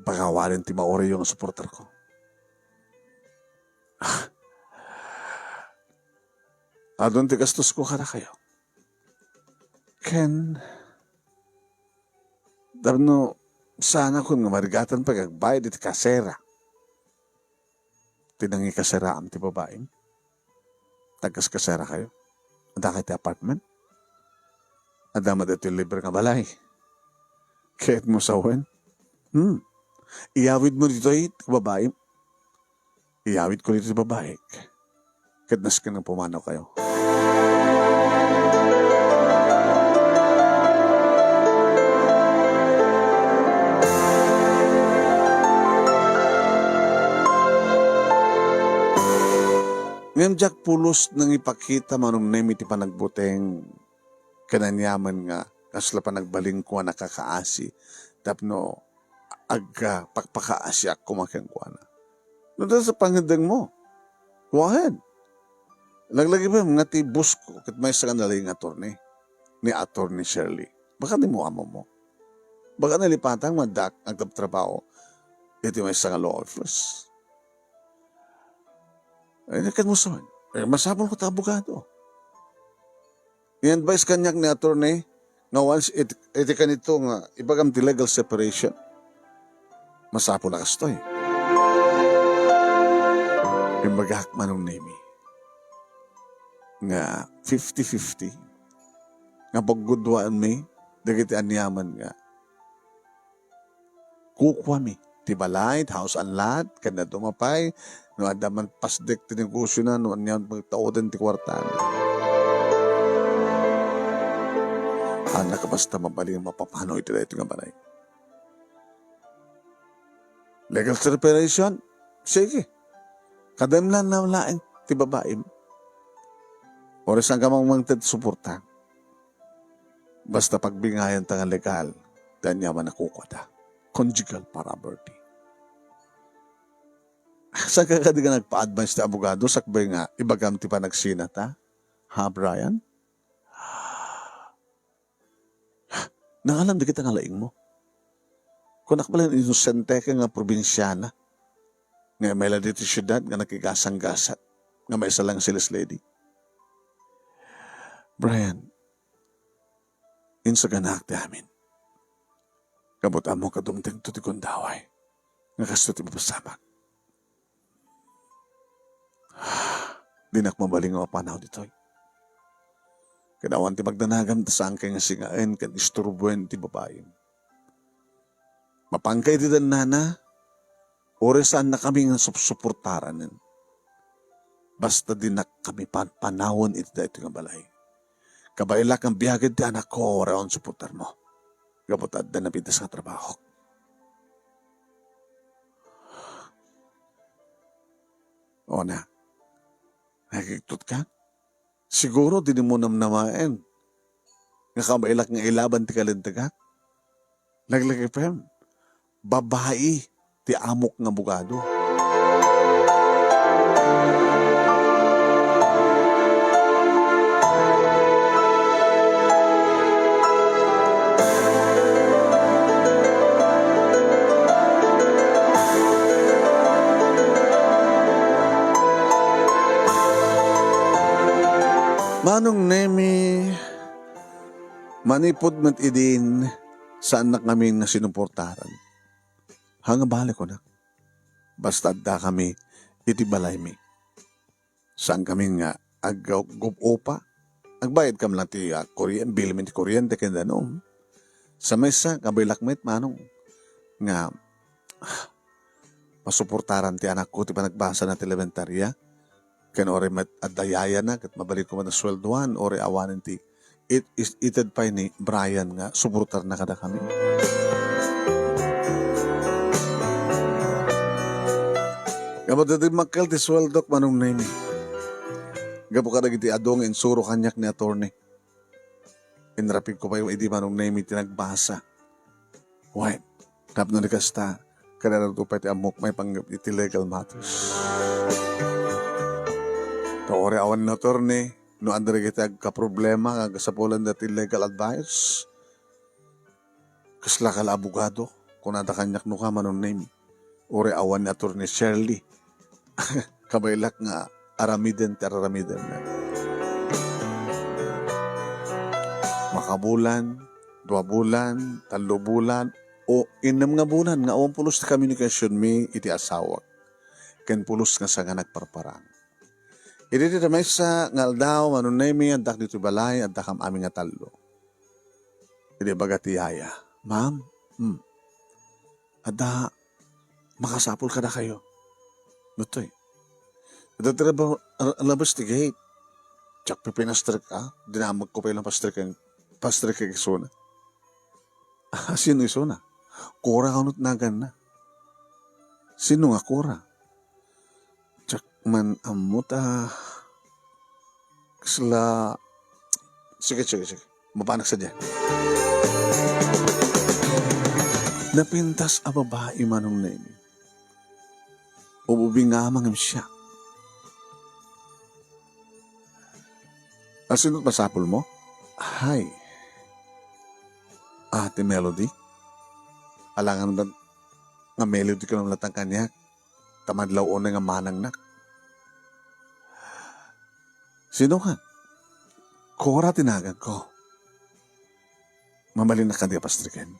Baka awanen ti mauriyo nga suportarko. Adun ti gastosko kadakayo. Ken, tapno saanakon nga marigatan pay nga agbayad iti kasera. Ti nangikaseraam ti babaim. Nagkaskaserakayo? Adda kay ti apartment? Adda met ditoy libre nga balay? Kayatmo sawen? Hmm. Iyawidmo ditoy ti babaim. Iyawidko ditoy ti babaik. Ket nasken nga pumanawkayo. Ngem diak pulos nangipakita, Manong Nemi, ti panagbuteng ken aniaman nga kasla panagbalin koma a kakaasi tapno ag-, ah, pakpakaasiak koma kenkuana. No, ta sa pangngeddengmo, go ahead. Laglagipem nga ti boss ko ket maysa nga nalaing attorney, ni Attorney Shirley. Baka dimo ammomo. Baka nalipatan nga adda agtrabtrabaho iti maysa nga law office. Ay, kayatmo sawen. Eh, masapul ko ta abogado. I-advise kaniak ni attorney nga once it-, iti kanito nga ibagam ti legal separation, masapul a kastoy. Imbagak, Manong Nemi, nga fifty fifty nga pagguduanmi dagiti aniaman nga kukuami ti balay, ti house and lot, ken dadduma pay no adda man pasdek ti negosiona, no ania pagtauden ti kuartana. Anak, basta mabalin mapapano iti daytoy nga balay. Legal separation? Sige. Kadem na laeng ti babaim. Oras ang kamang mangted suporta. Basta pagbingayanta nga legal, ti aniaman a kukuata. Conjugal property. Saan ka kadi nga nagpa-advise ti abogado sakbay nga ibagam ti panagsinata? Ha, Brian? Nangalam dagita nga laingmo. Kunak bala, inosente ka nga probinsiana nga immay la ditoy siudad nga nakigasanggasat nga maysa la nga sales lady. Brian, insaganaak ti amin. Gapu ta ammok a dumtengto ti gundaway nga kasto ti mapasamak. Dinak mabalin nga mapanaw ditoy. Ken awan ti magdanagam ta saankay nga singaen ken isturboen ti babaim. Mapanka iti dannana, uray saannakami nga supsuportaranen. Basta dinakami panpanawen iti daytoy nga balay. Kabaelak nga biagen ti anakko, uray awan suportarmo. Gapu ta adda napitas nga trabahok. O na, nakiktot ka? Siguro dimo namnamaen nga kabaelak nga ilaban ti kalintegak. Laglagipem, babai ti amok nga abogado. Manong Nemi, manipud met idin, saannak ngamin nga sinuportaran. Haan nga bale, kunak. Basta addakami iti balaymi. Saankami nga aggub-upa. Agbayadkami laeng ti, ah, kurien-, bilmi ti kuryente ken danum. Sa maysa, kabaelak met, manong, nga, ah, masuportaran ti anakko ti panagbasana ti elementaria. Ken uray met adda yayana, ket mabalinko met a sueldoan, uray awanen ti it-, is-, ited pay ni Brian nga suportarna kadakami. Ngem adda dimmakkel ti sueldok, Manong Nemi. Gapu kadagiti adu nga insuro kaniak ni attorney. Inrapigko pay idi Manong Nemi ti nagbasa. Wen, tapno di kasta, kailangan to pay ti ammok maipanggep iti legal matters. Ta uray awan ni attorney, no adda dagiti agkaproblema nga agasapulanda ti legal advice, kasla ka la abogado, kunada kaniak no ka, Manong Nemi. Uray awan ni Attorney Shirley. Kabaelak nga aramiden ti araramiden. Makabulan, dua bulan, tallo bulan, o innem nga bulan nga awan pulos ti communication mi iti asawak. Ken pulos nga saan nga nagparparang. Iti, iti maysa nga aldaw, Manong Nemi, addak ditoy balay, addakam amin nga tallo. Idi ibaga ti yaya, "Ma'am, hmm, adda makasapul kadakayo." Ditoy. Adda ti raba-, ra-, labas ti gate. Diak pipinastrek, ah. Dinamagko pay lang pastrek, pastrek isuna. Ah, sino isuna? Kora kano ti naganna. Sino nga Kora? Diak man ammo ta kasla, sige, sige, sige. Mapanak sadiay. Napintas a babai, Manong Nemi. Ububing nga amang siya. Asino ti masapulmo? Hay. Ate Melody? Alangan met nga Melody ka lang latang kaniak. Ta madlaw unay nga manangnak. Sino ka? Kora ti naganko. Mabalinnak kadi a pastreken?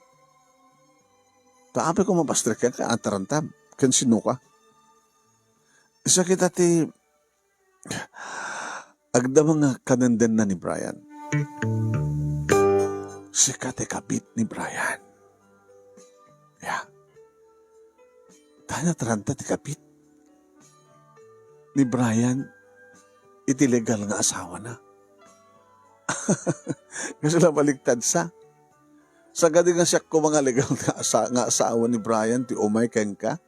Ta apay ko mapastreken ka, atarantam. Ken sino ka? Siak ita ti agdama nga kanendenna ni Brian. Sika ti kabit ni Brian. Ya. Tana taranta ti kabit ni Brian iti legal nga asawana. Kasla baliktad sa. Sagadi nga siak koma nga legal nga asa-, nga asawa ni Brian ti umay kenka.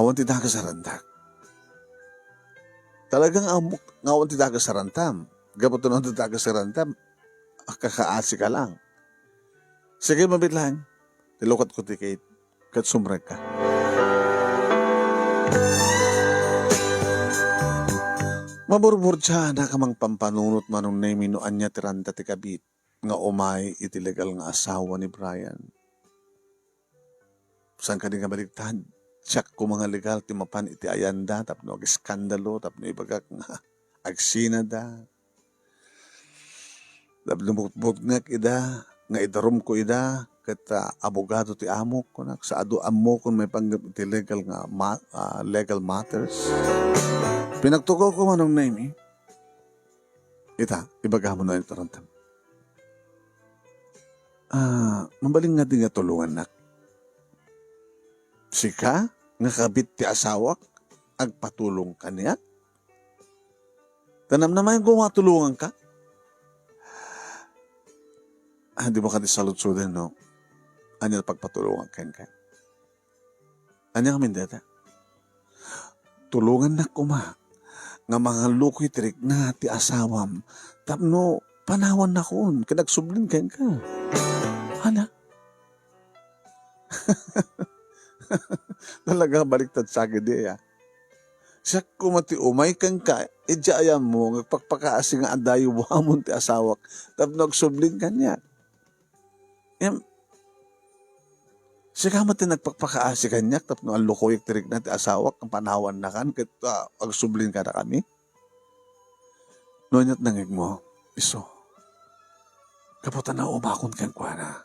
Awan ti dakes a rantak. Talaga nga ammok nga awan ti dakes a rantam. Gapu ta no awan ti dakes a rantam, kakaasi ka lang. Sige, mabit lang. Ti lukatko ti gate. Ket sumrekka. Maburburtianak a mangpampanunot, Manong Nemi, no ania ti ranta ti kabit nga umay iti legal nga asawa ni Brian. Saan kadi nga baliktad? Siak koma nga legal ti mapan iti ayanda tapno ageskandalo, tapno ibagak nga agsinada. Tapno butbutngek ida, nga idarumko ida, ket, ah, abogado ti amok, kunak, sa adu ammokon maipanggep iti legal nga ma-, ah, legal matters. Pinagtugawko, Manong Nemi. Ita, ibagam no ania ti ranta. Ah, mabalin nga di nga tulongannak. Sika nga kabit ti asawak, agpatulong kaniak? Ta namnamaen ko nga tulonganka. Ah, di ba kadi saludsuden, no? Ania ti pagpatulongan kenka? Ania ngamin dayta? Tulongannak koma nga mangallukoy ti rikna ti asawam tapno panawannakon ken agsublin kenka. Ania? Talaga, baliktad sa gidi, ah. Siak koma ti umay kenka, idiay ayammo nga agpakpakaasi nga adda ayuamon ti asawak tapno agsublin kaniak. Em, Sika met ti nagpakpakaasi kaniak tapno allukoyek ti rikna ti asawak, panawannakan ket, ah, agsubli kadakami. No ania't nangngegmo, isu. Gapu ta naumakon kenkuana.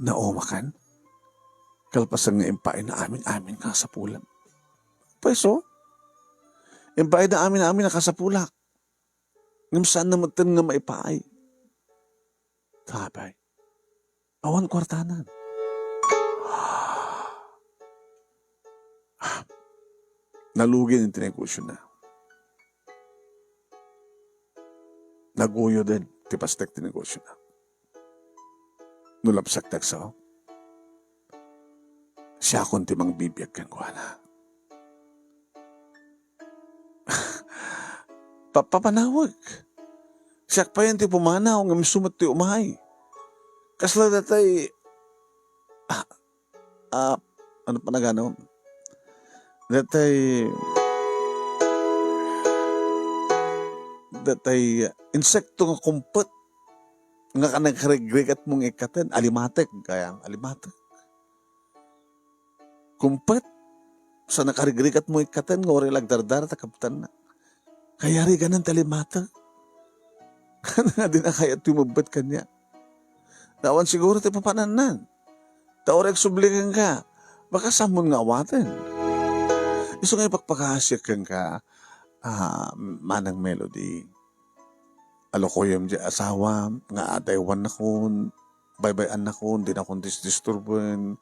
Naumakan? Kalpasan nga impaayna amin-amin nga kasapulak. Pweso, impaayna amin-amin nga kasapulak. Ngem saanna metten nga maipaay. Apay, awan kuartanan. Nalugi ti negosiona. Naguyod ti pastek ti negosiona. No lapsak ti agsao, siakon ti mangbibiag kenkuana. Pa-, papanawek. Siak payen ti pumanaw, ngem isu met ti umay. Kasla datay, ah, ah, ano pa nagano? Datay, datay insekto nga kumpet nga nakarigrigat mo nga ikkaten, alimatek, kaya alimatek. Kumpet, sa nakarigrigat mo ikkaten nga uray lagdardara ta kabtanna. Kayariganan ti alimatek. Nga di na kayat ti umebbet kaniak. Awan siguro ti papanannan. Ta uray agsubli kenka, baka sammon nga awaten. Isu nga ipakpakaasiak kenka, ah, Manang Melody. Alukoyem diay asawam nga adaywannakon, baybay-annakon, dinakon disdisturben.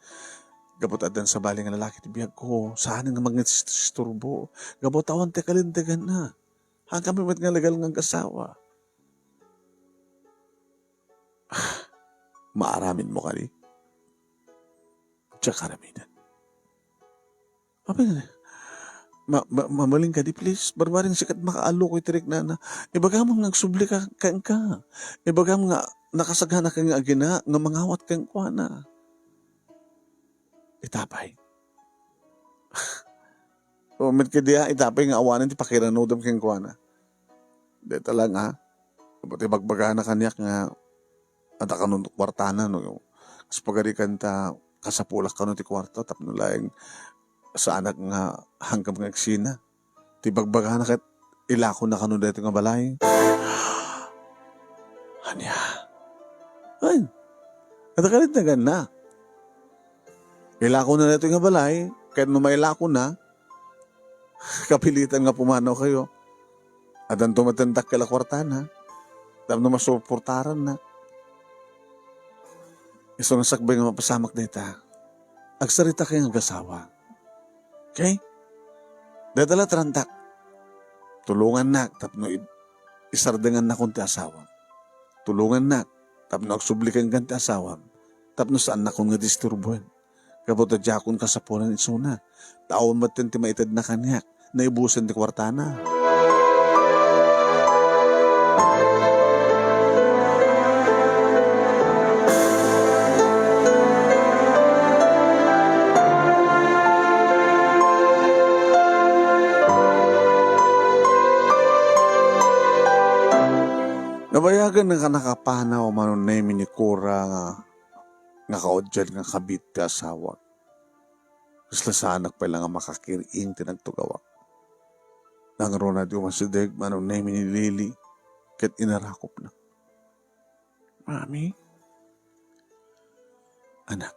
Gapu ta addan sabali nga lalaki ti biagko, saanen nga mangdisdisturbo. Gapu ta awan ti kalinteganna. Haan kami met nga legal nga agasawa. Maaramidmo kadi? Diak aramiden. Apay, ma-, ma-, mabalin kadi, please? Barbareng sika ti makaallukoy ti riknana. Ibagam nga agsubli ka, kenka. Ibagam nga nakasaganakan nga agina nga mangawat kenkuana. Ita pay. O, met kadi, ah, ita pay nga awanen ti pakiranudem kenkuana. Dayta lang, ah. Ba't ibagbagana kaniak nga adda kano kuartana, no? Kas pagarikan ta kasapulak kano ti kuarta tapno laeng saanak nga hanggam nga agsina. Ti bagbagana ket ilakona kano daytoy nga balay. Ania? Ay, adda kalinteganna. Ilakona daytoy nga balay, ket no mailakona, kapilitan nga pumanaw kayo. Addanto met ti dakkel a kuartana tapno masuportaranna. Isu nga sakbay nga mapasamak dayta, agsarita kay nga agasawa. Okay? Dayta la ti rantak. Tulongannak tapno id-, isardengannakon ti asawam. Tulongannak tapno agsubli kenka ti asawam, tapno saannakon nga disturboen. Gapu ta diakon kasapulan isuna. Ta awan metten ti maitedna kaniak. Naibusen ti kuartana. Nabayagen nga nakapanaw mano ni Cora nga, nga kaudyan nga kabit ti asawak. Kasla saanak pay la nga makakir-ing ti nagtugawak. Nangruna ti umasideg mano ni Lily ket inarakopna. Mami? Anak,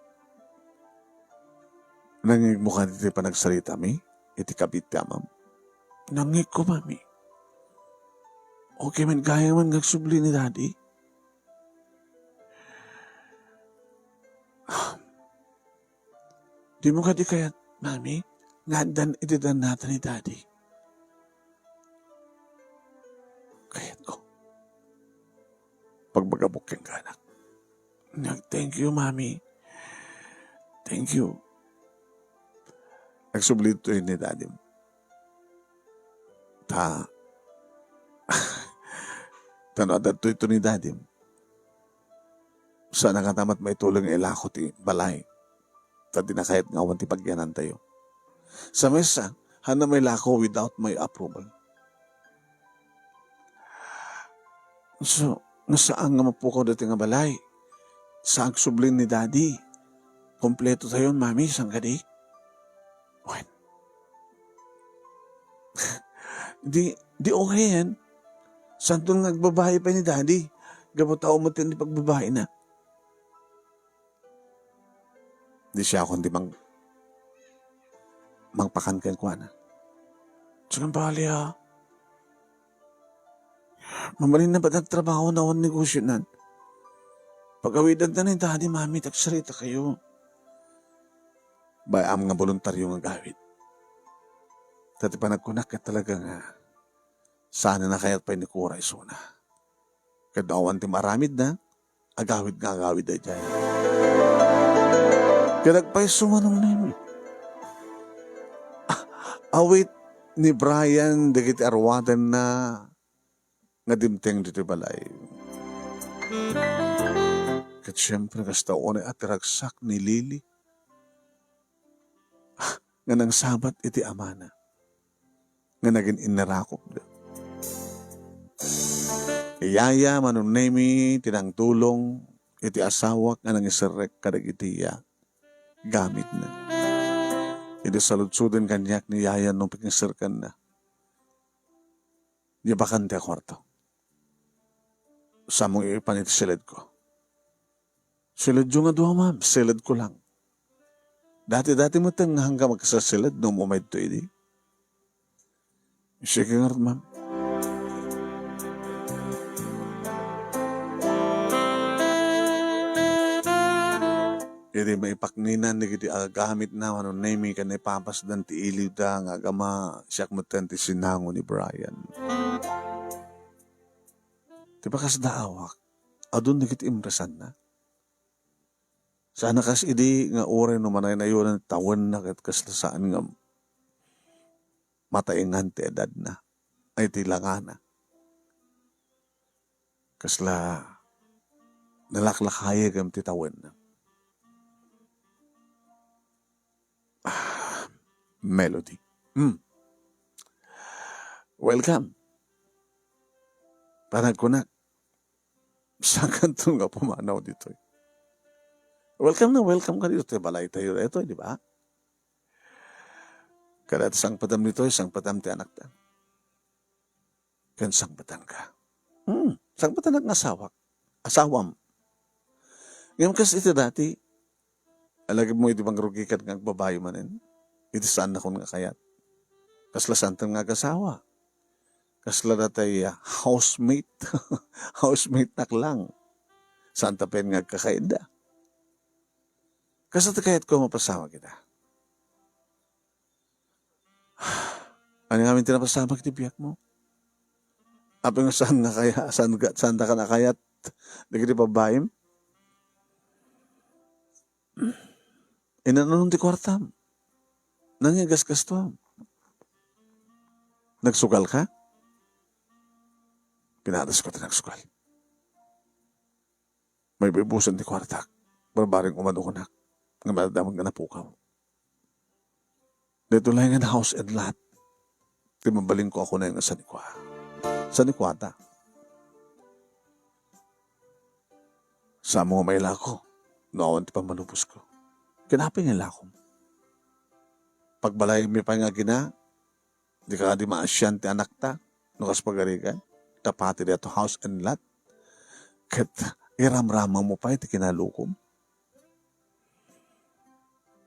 nangngegmo kadi ti panagsaritami iti kabit ti amam? Nangngegko, Mami. Okay met gayam nga agsubli ni Daddy. Dimo kadi kayat, Mami, nga addan iti dannata ni Daddy? Kayatko. Pagbagabok kenka, anak. Nag-thank you, Mami. Thank you. Agsubli ditoy ni Daddy. Ta, ta no adda ditoy ni Daddy, saan a katamat maitulong nga ilako ti balay. Ta di na kayat nga awan ti pagyanantayo. Sa mesa, haanna mailako without my approval. So, nga saan nga mapukaw dati nga balay? Sa agsubli ni Daddy. Kompleto tayon, Mami, saan kadi? Wen. Di, di okay yan. Santon nga agbabae pay ni Daddy. Gapu ta umaten ti pagbabaina. Di siakon ti mang-, mangpakan kenkuana. Saan bali, ah? Mabalin na ba nagtrabaho na awan negosionan? Pagawidan ta ni Daddy, Mami, ta agsaritayo. Bay-am nga boluntario nga agawid. Ta ti panagkunak ket talaga nga saan a kayat pay ni Cora isuna. Ket no awan ti maaramidna, agawid nga agawid daydiay. Ket agpayso, Manong Nemi. Ah, awit ni Brian dagiti aruatenna nga dimteng ditoy balay. Ket siempre, kasta unay a ti ragsak ni Lily nga nangsabat iti amana nga nagin-innarakupda. Yaya, Manong Nemi, ti nangtulong iti asawak nga nangiserrek kadagiti, ah, gamitna. Idi saludsoden kaniak ni Yaya no pangiserkanna, yabakan ti kuarto. Samong ipan iti siledko. Siledyo nga dua, ma'am. Siledko lang. Dati-dati met nga haanka agsasiled no umayto idi. Sige ngarud, ma'am. Idi maipakninan dagiti agamitna, Manong Nemi, ken ipapasdan ti iliwda nga agama, siak metten ti sinango ni Brian. Ti pakasdaawak, adun dagiti imresanna. Saan a kas idi nga uray no manaynayonan ti tawenna ket kasla saan nga mataengan ti edadna, ay ti langana. Kasla nalaklakayegem ti tawenna. Ah, Melody. Hmm. Welcome. Panagkunak, saankanto nga pumanaw ditoy? Welcome na welcome ka ditoy balaytayo daytoy, di ba? Kada sangpetam ditoy, sangpetam ti anakta. Ken sangpetanka. Hmm, sangpetanak nga asawak. Asawam. Ngem kas iti dati, alagipmo iti mangrugikan nga agbabayo manen, iti saannakon nga kayat. Kasla saantan nga agasawa. Kasla datay, ah, housemate. Housematenak lang. Saanta pay nga agkakaida. Kasla ti kayatko a mapasamak ita. Ania ngamin ti napasamak iti biagmo? Apay nga saan nga kaya, saan, saanta ka nakayat dagiti babbaim? Inannon ti kuartam? Nangigasgastuam? Nagsugal ka? Pinadasko ti nagsugal. Maibuybusen ti kuartak. Barbareng umanunak nga madamag nga napukaw. Daytoy laeng nga house and lot ti mabalinko a kunay nga sanikua. Sanikuata. Samo nga mailako no awan ti pammanubosko. Ken apay nga ilakom? Pagbalayagmi pay nga agina, dika kadi maasian ti anakta no kas pagarigan, ta pati daytoy house and lot. Ket iramramangmo pay ti kinalukom.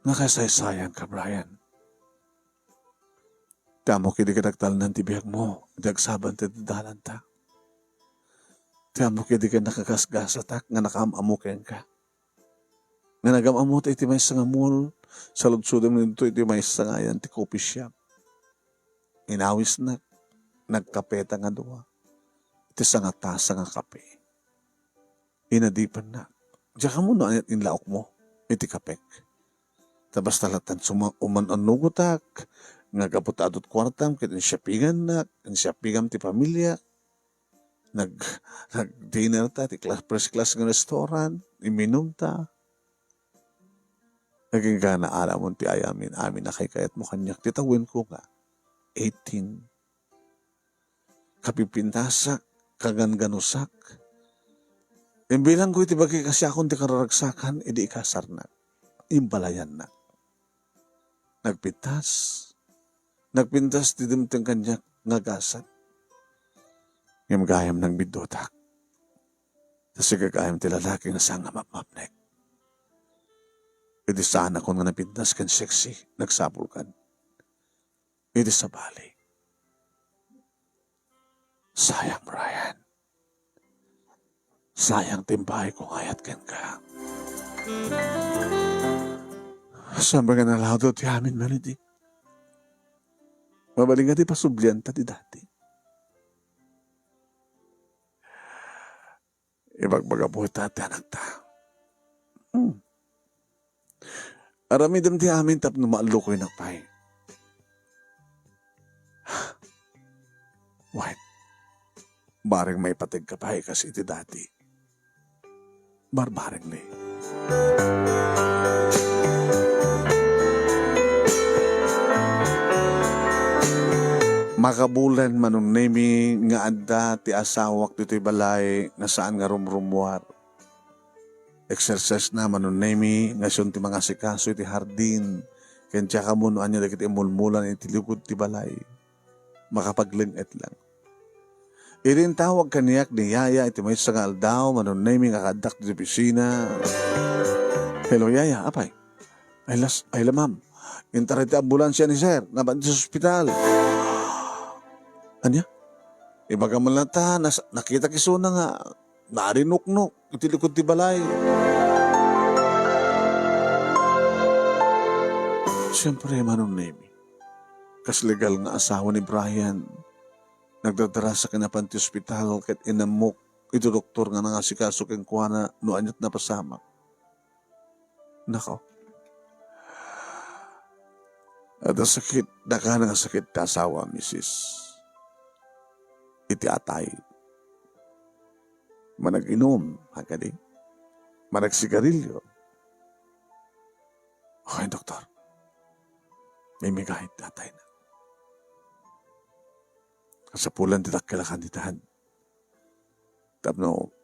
Nakasaysayanka, Brian. Ti ammok idi ket agtalnan ti biagmo, idi agsaban ti dadalanta. Ti ammok idi ket nakagasgasatak nga nakaam-ammo kenka. Nga nagam-ammo ta iti maysa nga mall, saludsodem didto iti maysa nga ayan ti coffee shop. Inawisnak, nagkapeta nga dua. Iti sangatasa nga kape. Inadipennak. Diak ammo no aniat inlaokmo iti kapek. Ta basta latta suma-, uman-annugotak, nga gapu ta adu ti kuartam, ket insiapingannak, insiapingam ti pamiliak, nag-, nag-dinner ta iti class, first class nga restaurant, imminum ta. Agingga naaramon ti ayamin, amin a kaykayatmo kaniak, ti tawenko nga eighteen. Kapipintasak, kagangganusak. Imbilangko iti bagik a siakon ti kararagsakan idi ikasarnak. imbalayannak. Nagpintas. Nagpintas ti dimteng kaniak nga gasat. Ngem gayam nang biddutak. Ta sika gayam ti lalaki nga saan nga mapmapnek. Iti saanakon nga napintas ken sexy, nagsapulkan. Iti sabali. Sayang, Brian. Sayang ti imbagayko nga ayat kenka. Saan ba nga nalawdaw ti amin man idi? Mabalin nga di pasublianta ti dati. Ibagbaga buhi ta ti anakta. Hmm. Aramidem ti amin tapno maallukoynak pay. Wait. Bareng maipategka pay kas iti dati. Barbareng ni. Makabulan, Manong Nemi, nga adda ti asawak ditoy balay nga saan nga rumrummuar. Exercise na, Manong Nemi, nga isun ti mangasikaso iti hardin, ken diak ammo no ania dagiti immulmulan iti likod ti balay. Makapagleng-et lang. Idi intawag kaniak ni Yaya iti maysa nga aldaw, Manong Nemi, nga kaaddak ti opisina. "Hello, Yaya, apay?" "Ay, las-, ay la, ma'am. Intaray ti ambulansya ni Sir. Napan ti ospital." "Ania?" "Ibagam latta, nas-, nakitak isuna nga narinuknok iti likod ti balay." Siyempre, Manong Nemi, kas legal nga asawa ni Brian, nagdadrasak a napan ti ospital ket inammok iti doktor nga nangasikaso kenkuana no ania't napasamak. Nako. Adda sakit, dakana nga sakit ti asawa, misis. Iti atay. Manag-inum, agadi. Managsigarilyo. Ay, doktor. Mimigay ti atayna. Kasapulan ti dakkel a kantidad. Tapno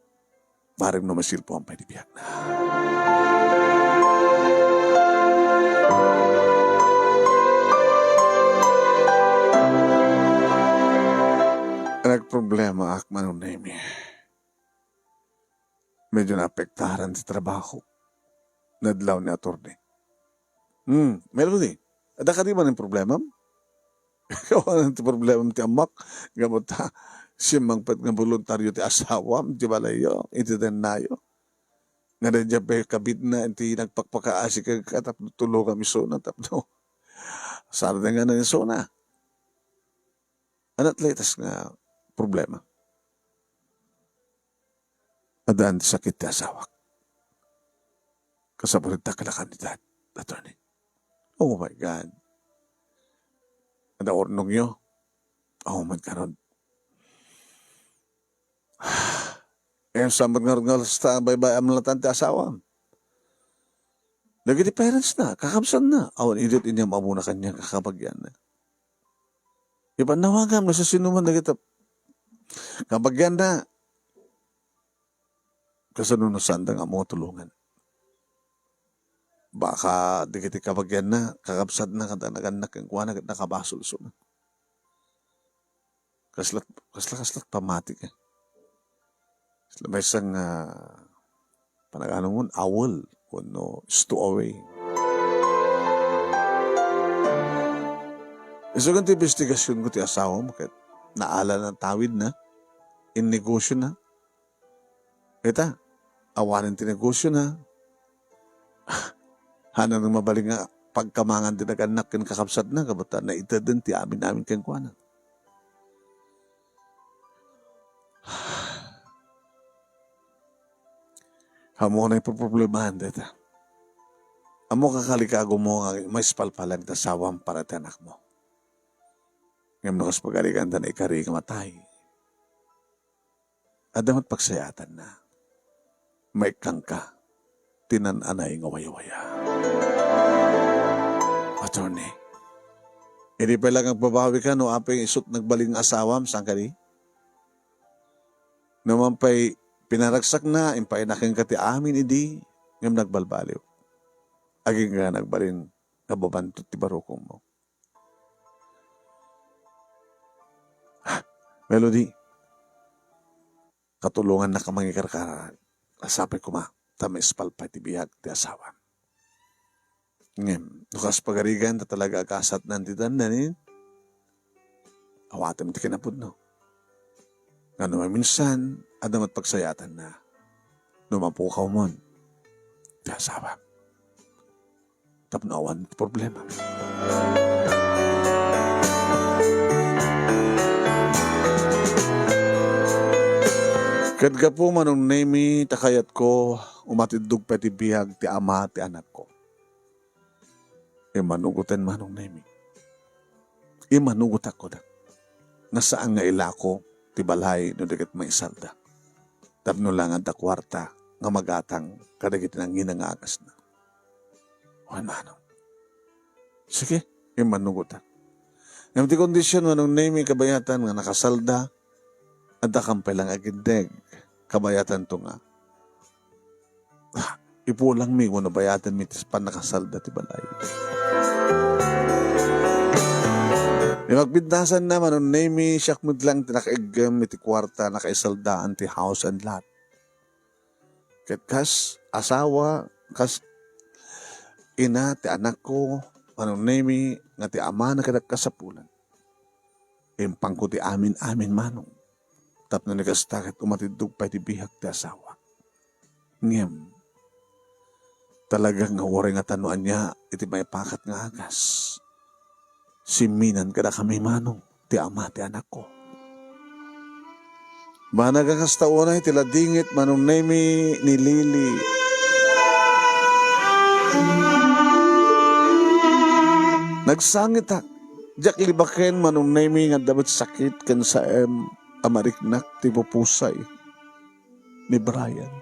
bareng no masilpuan pay ti biagna. Nagproblemaak, Manong Nemi. Medyo naapektaran ti trabaho. Nadlaw ni attorney. Hmm, Melody, adda kadi manen problemam? Awanen ti problemam ti ammak, gapu ta simmangpet nga boluntario ti asawam iti balayyo, iti dennayo. Nga daydiay pay kabitna iti nagpakpakaasi kenka tapno tulongam isuna tapno sardengan isuna. Ania ti latest nga problema? Addaan ti sakit ti asawak. Kasapulan ti dakkel a kantidad, attorney. Oh my God. Adda urnongyo? Oh my God. Eh, saan met ngarud nga kasta, baybay-am latta ti asawam. Dagiti parents na, kakabsatna, awan idiat inyam-amona kaniak a kabagianna. Ipannawagam no siasinoman dagiti kabagianna. Kasano no saanda nga ammo nga tulongan? Baka dagiti kabagianna, kakabsatna, ket nagannak kenkuana, ket nakabasol isuna. Kasla, kasla, kasla pamati ka. Kasla maysa nga, panagano mo, owl, wenno stow away. Isu ket ti investigasyon ko ti asawam, ket naala na tawid na, in negosyo na. Ita, awanen ti negosyo na. Haanna mabalin nga pagkamangan ti nagannak ken kakabsatna, gapu ta naitedden ti amin-amin kenkuana. Ammok nga ipoproblemahan dayta. Ammok a kalikagumo nga maispalpalag ti asawam para ti anakmo. Ngem no kas pagarigan ta naikari nga matay, adda met pagsayaatanna. Maikkanka ti nan-anay nga wayawaya. Attorney, idi pay la nga agbabawika no apay isut nagbalin nga asawam, saan kadi? No man pay pinaragsakna, impayna kenka ti amin idi, ngem nagbalbaliw. Agingga nagbalin nga babantot ti barukongmo. Melody, katulongannaka mangikarkara. Sapay koma, ta maispal pay ti biag ti asawa. Ngem, no kas pagarigan ta talaga agasatnan ti dandanin, awatem ti kinapudno. Nga no maminsan, adda met pagsayaatanna. No mapukawmon ti asawa. Tapno awan ti problema. Ket gapu, Manong Nemi, ta kayatko, umatiddog pay ti biag ti ama ti anakko. Immanugoten, Manong Nemi. Immanugotak, kunak, nga saan nga ilako ti balay no di ket maisalda. Tapno la nga adda kuarta nga magatang kadagiti nangina nga agasna. Wen, Manong. Sige, immanugotak. Ngem ti kondisyon, Manong Nemi, kabayatan nga nakasalda, adda kam pay lang agindeg. Kabayatanto nga, ah, ipulangmi wenno bayatanmi ti pannakasalda ti balay. Ti pagpintasanna, Manong Nemi, siak met lang ti nakaiggem iti kuarta nakaisaldaan ti house and lot. Ket kas asawa, kas ina ti anakko, Manong Nemi, nga ti amana ket agkasapulan, impangko ti amin-amin, Manong. Tapno ni kasta ket umatiddog pay ti biag ti asawa. Ngem, talaga nga uray ngata no ania iti maipakat nga agas, simminan kadakami, Manong, ti ama ti anakko. Banag a kasta unay ti ladingit, Manong Nemi, ni Lily. Nagsangitak. Diak libaken, Manong Nemi, nga adda met sakit ken saem a mariknak ti pupusay ni Brian.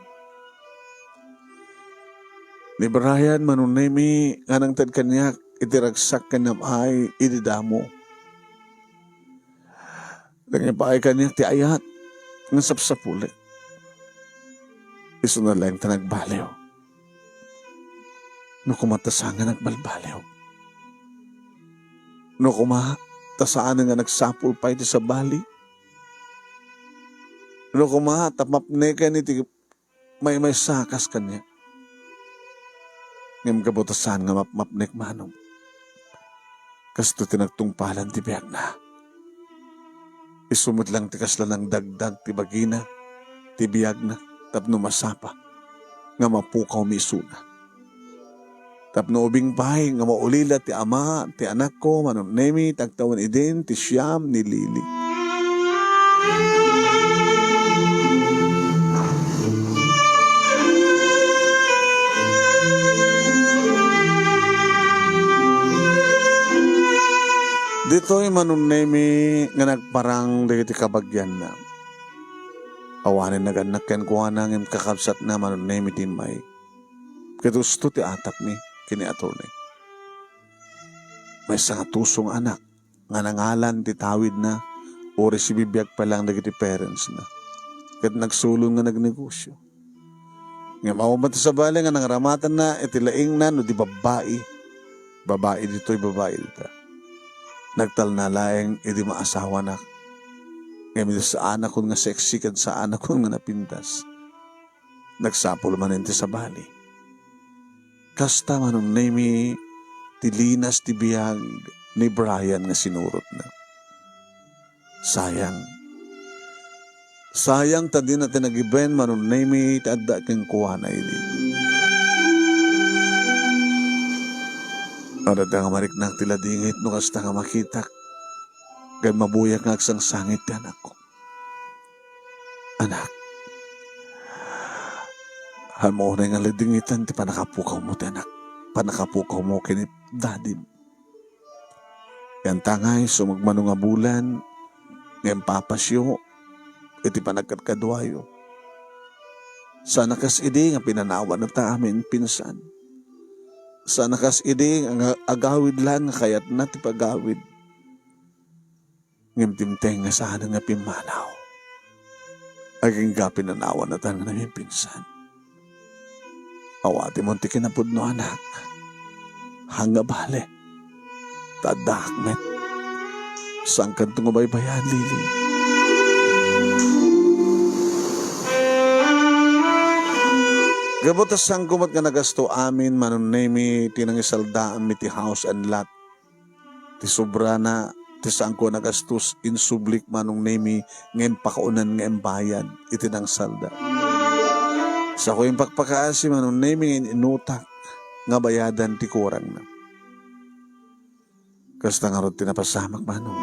Ni Brian, Manong Nemi, nga nangted kaniak iti ragsak ken am-ay idi damo. Nangipaay kaniak ti ayat nga sapsapulik. Isuna laeng ta nagbaliw. No koma ta saan nga nagbalbaliw. No koma ta saan nga nagsapul pay ti sabali. No koma ta mapneken iti maymaysa kas kaniak. Ngem gapu ta saan nga mapmapnek, Manong, kasto ti nagtungpalan ti biagna. Isu met lang ti kasla nangdagdag ti bagina, ti biagna, tapno masapa nga mapukawmi isuna. Tapno ubing pay nga maulila ti ama ti anakko, Manong Nemi, ti agtawen idin ti siam ni Lily. Ditoy, Manong Nemi, nga nagparang dagiti kabagianna. Awanen nagannak kenkuana, ngem kakabsatna, Manong Nemi, ti immay. Ket husto ti atapmi ken ni attorney. Maysa nga tusong anak nga nangalan ti tawidna, uray sibibiag pay lang dagiti parentsna. Ket nagsulon nga nagnegosyo. Ngem awan met ti sabali nga nangramatenna iti laingna no di babbai. Babai ditoy, babai dita. Nagtalna laeng idi maasawanak. Ngem idi saanakon nga sexy ken saanakon nga napintas, nagsapul manen ti sabali. Kasta, Manong Nemi, ti linas ti biag ni Brian nga sinurotna. Sayang. Sayang ta dina ti nagiben, Manong Nemi, ti adda kenkuana idi. Adda nga mariknak ti ladingit no kasta nga makitak ken mabuyak nga agsangsangit ti anakko. Anak, haan mo unay nga ladingitan ti pannakapukawmo ti anak, pannakapukawmo ken ni dadim. Yantangay, sumagmano nga bulan nga impapasyo iti panagkadkaduayo. Saan a kas idi nga pinanawanna ta amin pinsan. Saan a kas idi nga agawid laeng nga kayatna ti pagawid. Ngem dimteng nga saanen nga pimmanaw. Agingga pinanawanna ta nga naminpinsan. Awatemon ti kinapudno, anak. Ania bale? Ta addaak met. Saankanto nga baybay-an, Lily. Gapu ta saanko met nga nagasto amin, Manong Nemy, ti nangisaldaam iti house and lot. Ti sobrana, ti saanko a nagastos, insublik, Manong Nemy, nga impakaonan nga imbayad iti nangsalda. Saanko impakpakaasi, Manong Nemy, nga in-inutak nga bayadan ti kurangna. Kasta ngarud ti napasamak, Manong.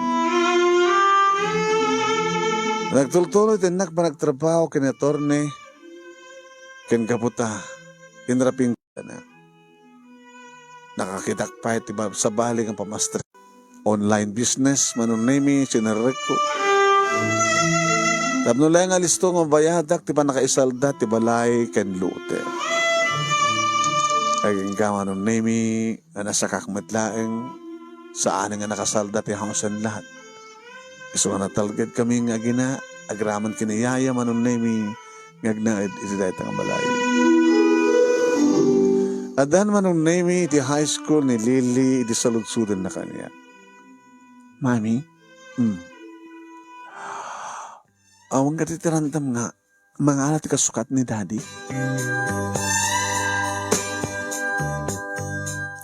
Nagtultuloy ti innak panagtrabaho ken ni Attorney ken gapu ta inrapingko. Nakakitak pay ti ba-, sabali nga pamastri. Online business, Manong Nemy, sinerrekko. Tapno laeng alisto nga mabayadak ti pannakaisalda ti balay ken lote. Agingga, Manong Nemy, nga nasakak met laeng, saan nga nakasalda ti house and lot. Isu nga natalgedkami nga agina-, agraman ken ni yaya, Manong Nemy, nga agnaed iti dayta nga balay. Addan, Manong Nemy, iti high school ni Lily idi saludsodenna kaniak. Mami? Hmm. Awan kadi ti ramdam nga mangala ti kasukat ni Daddy?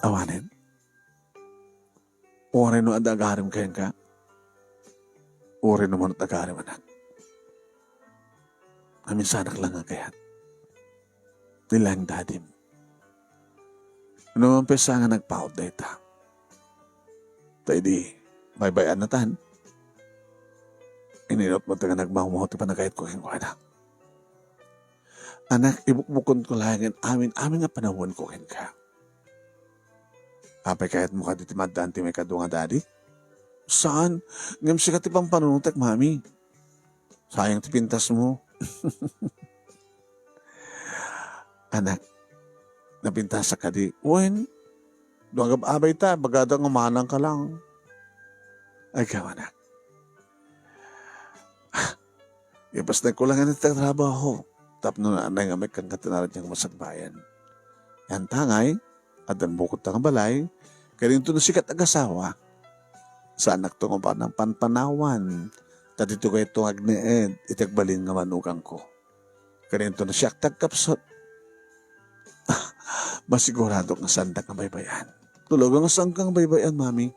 Awanen. Uray no adda agarim kenka, uray no manut agarim, anak. Naminsanak lang nga kayat. Ti laeng dadim. No mampesa nga nagpaut dayta. Ta idi, baybay-annatan. Ininut met nga nagmawmaw ti panagayatko kenkuana. Anak, ibukbukonko laengen amin-amin nga panawenko kenka. Apay kayatmo kadi ti maaddaan ti maikadua nga daddy? Saan, ngem sika ti pampanunotek, Mami. Sayang ti pintasmo. Anak, napintasak kadi? Wen, no agab-abay ta, bagada nga manangka lang. Agyaw, anak. Ipasnekko lang iti trabaho tapno naanay nga maikkangka ti naraniak nga masakbayan. Yan tangay, addan bukodta nga balay, kadinto no sikat agasawa, saannakto nga panang panpanawan, ta ditoy kayatto nga agnaed iti agbalin nga manugangko. Kadinto no siak ti agkapsut, masiguradok nga saandak nga baybay-an. Talaga nga saanka nga baybay-an, Mami.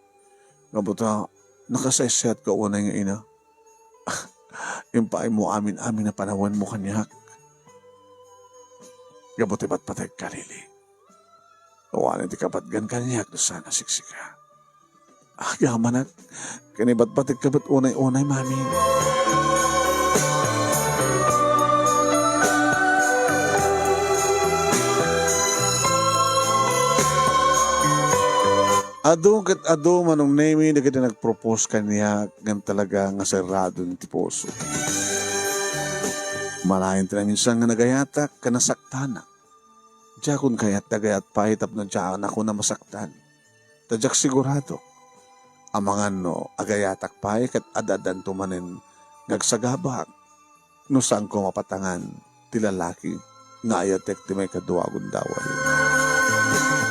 Gapu ta, nakasaysayatka unay nga ina. Impaaymo amin-amin a panawenmo kaniak. Gapu ti patpategka, Lily. Awanen ti kapatgan kaniak no saan a siksika. Agyamanak, ken ipatpategka met unay-unay, Mami. Adu ket adu, Manong Nemy, dagiti nagpropose kaniak ngem talaga nga serrado ti puso. Malayen ti naminsan nga nagayatak ken nasaktanak. Diakon kayat ti agayat pay tapno dianakon a masaktan. Ta diak sigurado. Amangan no agayatak pay ket ad-addanto manen nga agsagabaak no saanko mapatangan ti lalaki nga ayatek ti maikadua a gundaway.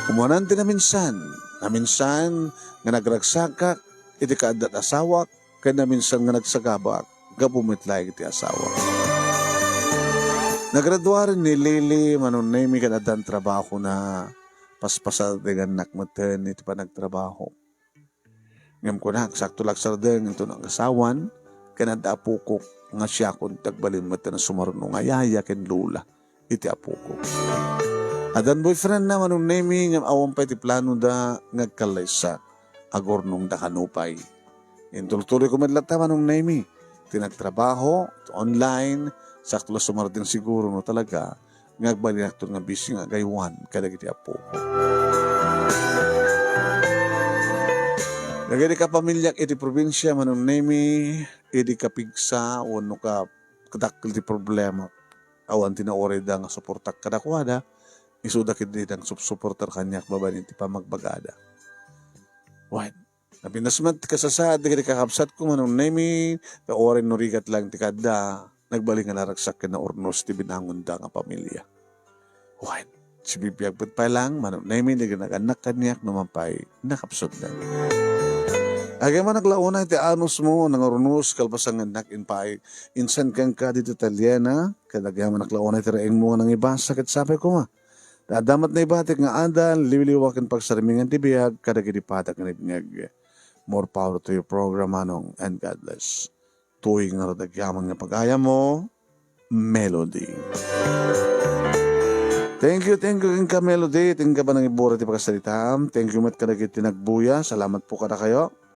Ummuanan ti naminsan, naminsan nga nagragsakak iti kaaddat asawak, ken naminsan nga nagsagabaak gapu met laeng iti asawa. Nagraduaren ni Lily, Manong Nemy, ken addan trabahona. Paspasardengannak metten iti panagtrabaho. Ngem kunak, sakto la agsardeng inton agasawan, ken adda apokok nga siakon ti agbalin metten a sumaruno nga yaya ken lola iti apokok. Addan boyfriendna, Manong Nemy, ngem awan pay ti planoda nga agkallaysa. Agurnongda kano pay. Intultuloyko met latta, Manong Nemy, ti nagtrabaho, online, sakto la sumardeng siguro no talaga nga agbalinakton nga busy nga agaywan kadagiti apok. Dagiti kapamiliak iti probinsia, Manong Nemy, idi kapigsa wenno ka-, kadakkel ti problema, awan ti naurayda nga suportak kadakuada, isuda ketdi nagsupsuportar kaniak babaen iti pamagbagada. Wen, napintas met ti kasasaad dagiti kakabsatko, Manong Nemy, ta uray no rigat laeng ti kaadda, nagbalin nga naragsak ken naurnos ti binangonda nga pamilia. Wen, Sibibiag met pay lang, manuknaymi, dagiti nagannak kaniak, no man pay, nakapsutda. Agyamanak la unay ti anusmo, nangrunus, kalpasan nga annak, in pay, insan kenka ditoy Italiana, ket agyamanak la unay ti reng mo nga nangibasa, ket sapay koma. Ta adda met naibatik nga adal, liwliwa ken pagsarmingan ti biag, kadagiti padak nga nibngeg. More power to your program, Manong, and God bless. Tuy ngarud agyaman nga pagayam mo, Melody. Thank you, thank you, kenka Melody. Thank you ba nang ibura ti pagkasaritaam? Thank you met kadagiti nagbuya. Salamat po kadakayo.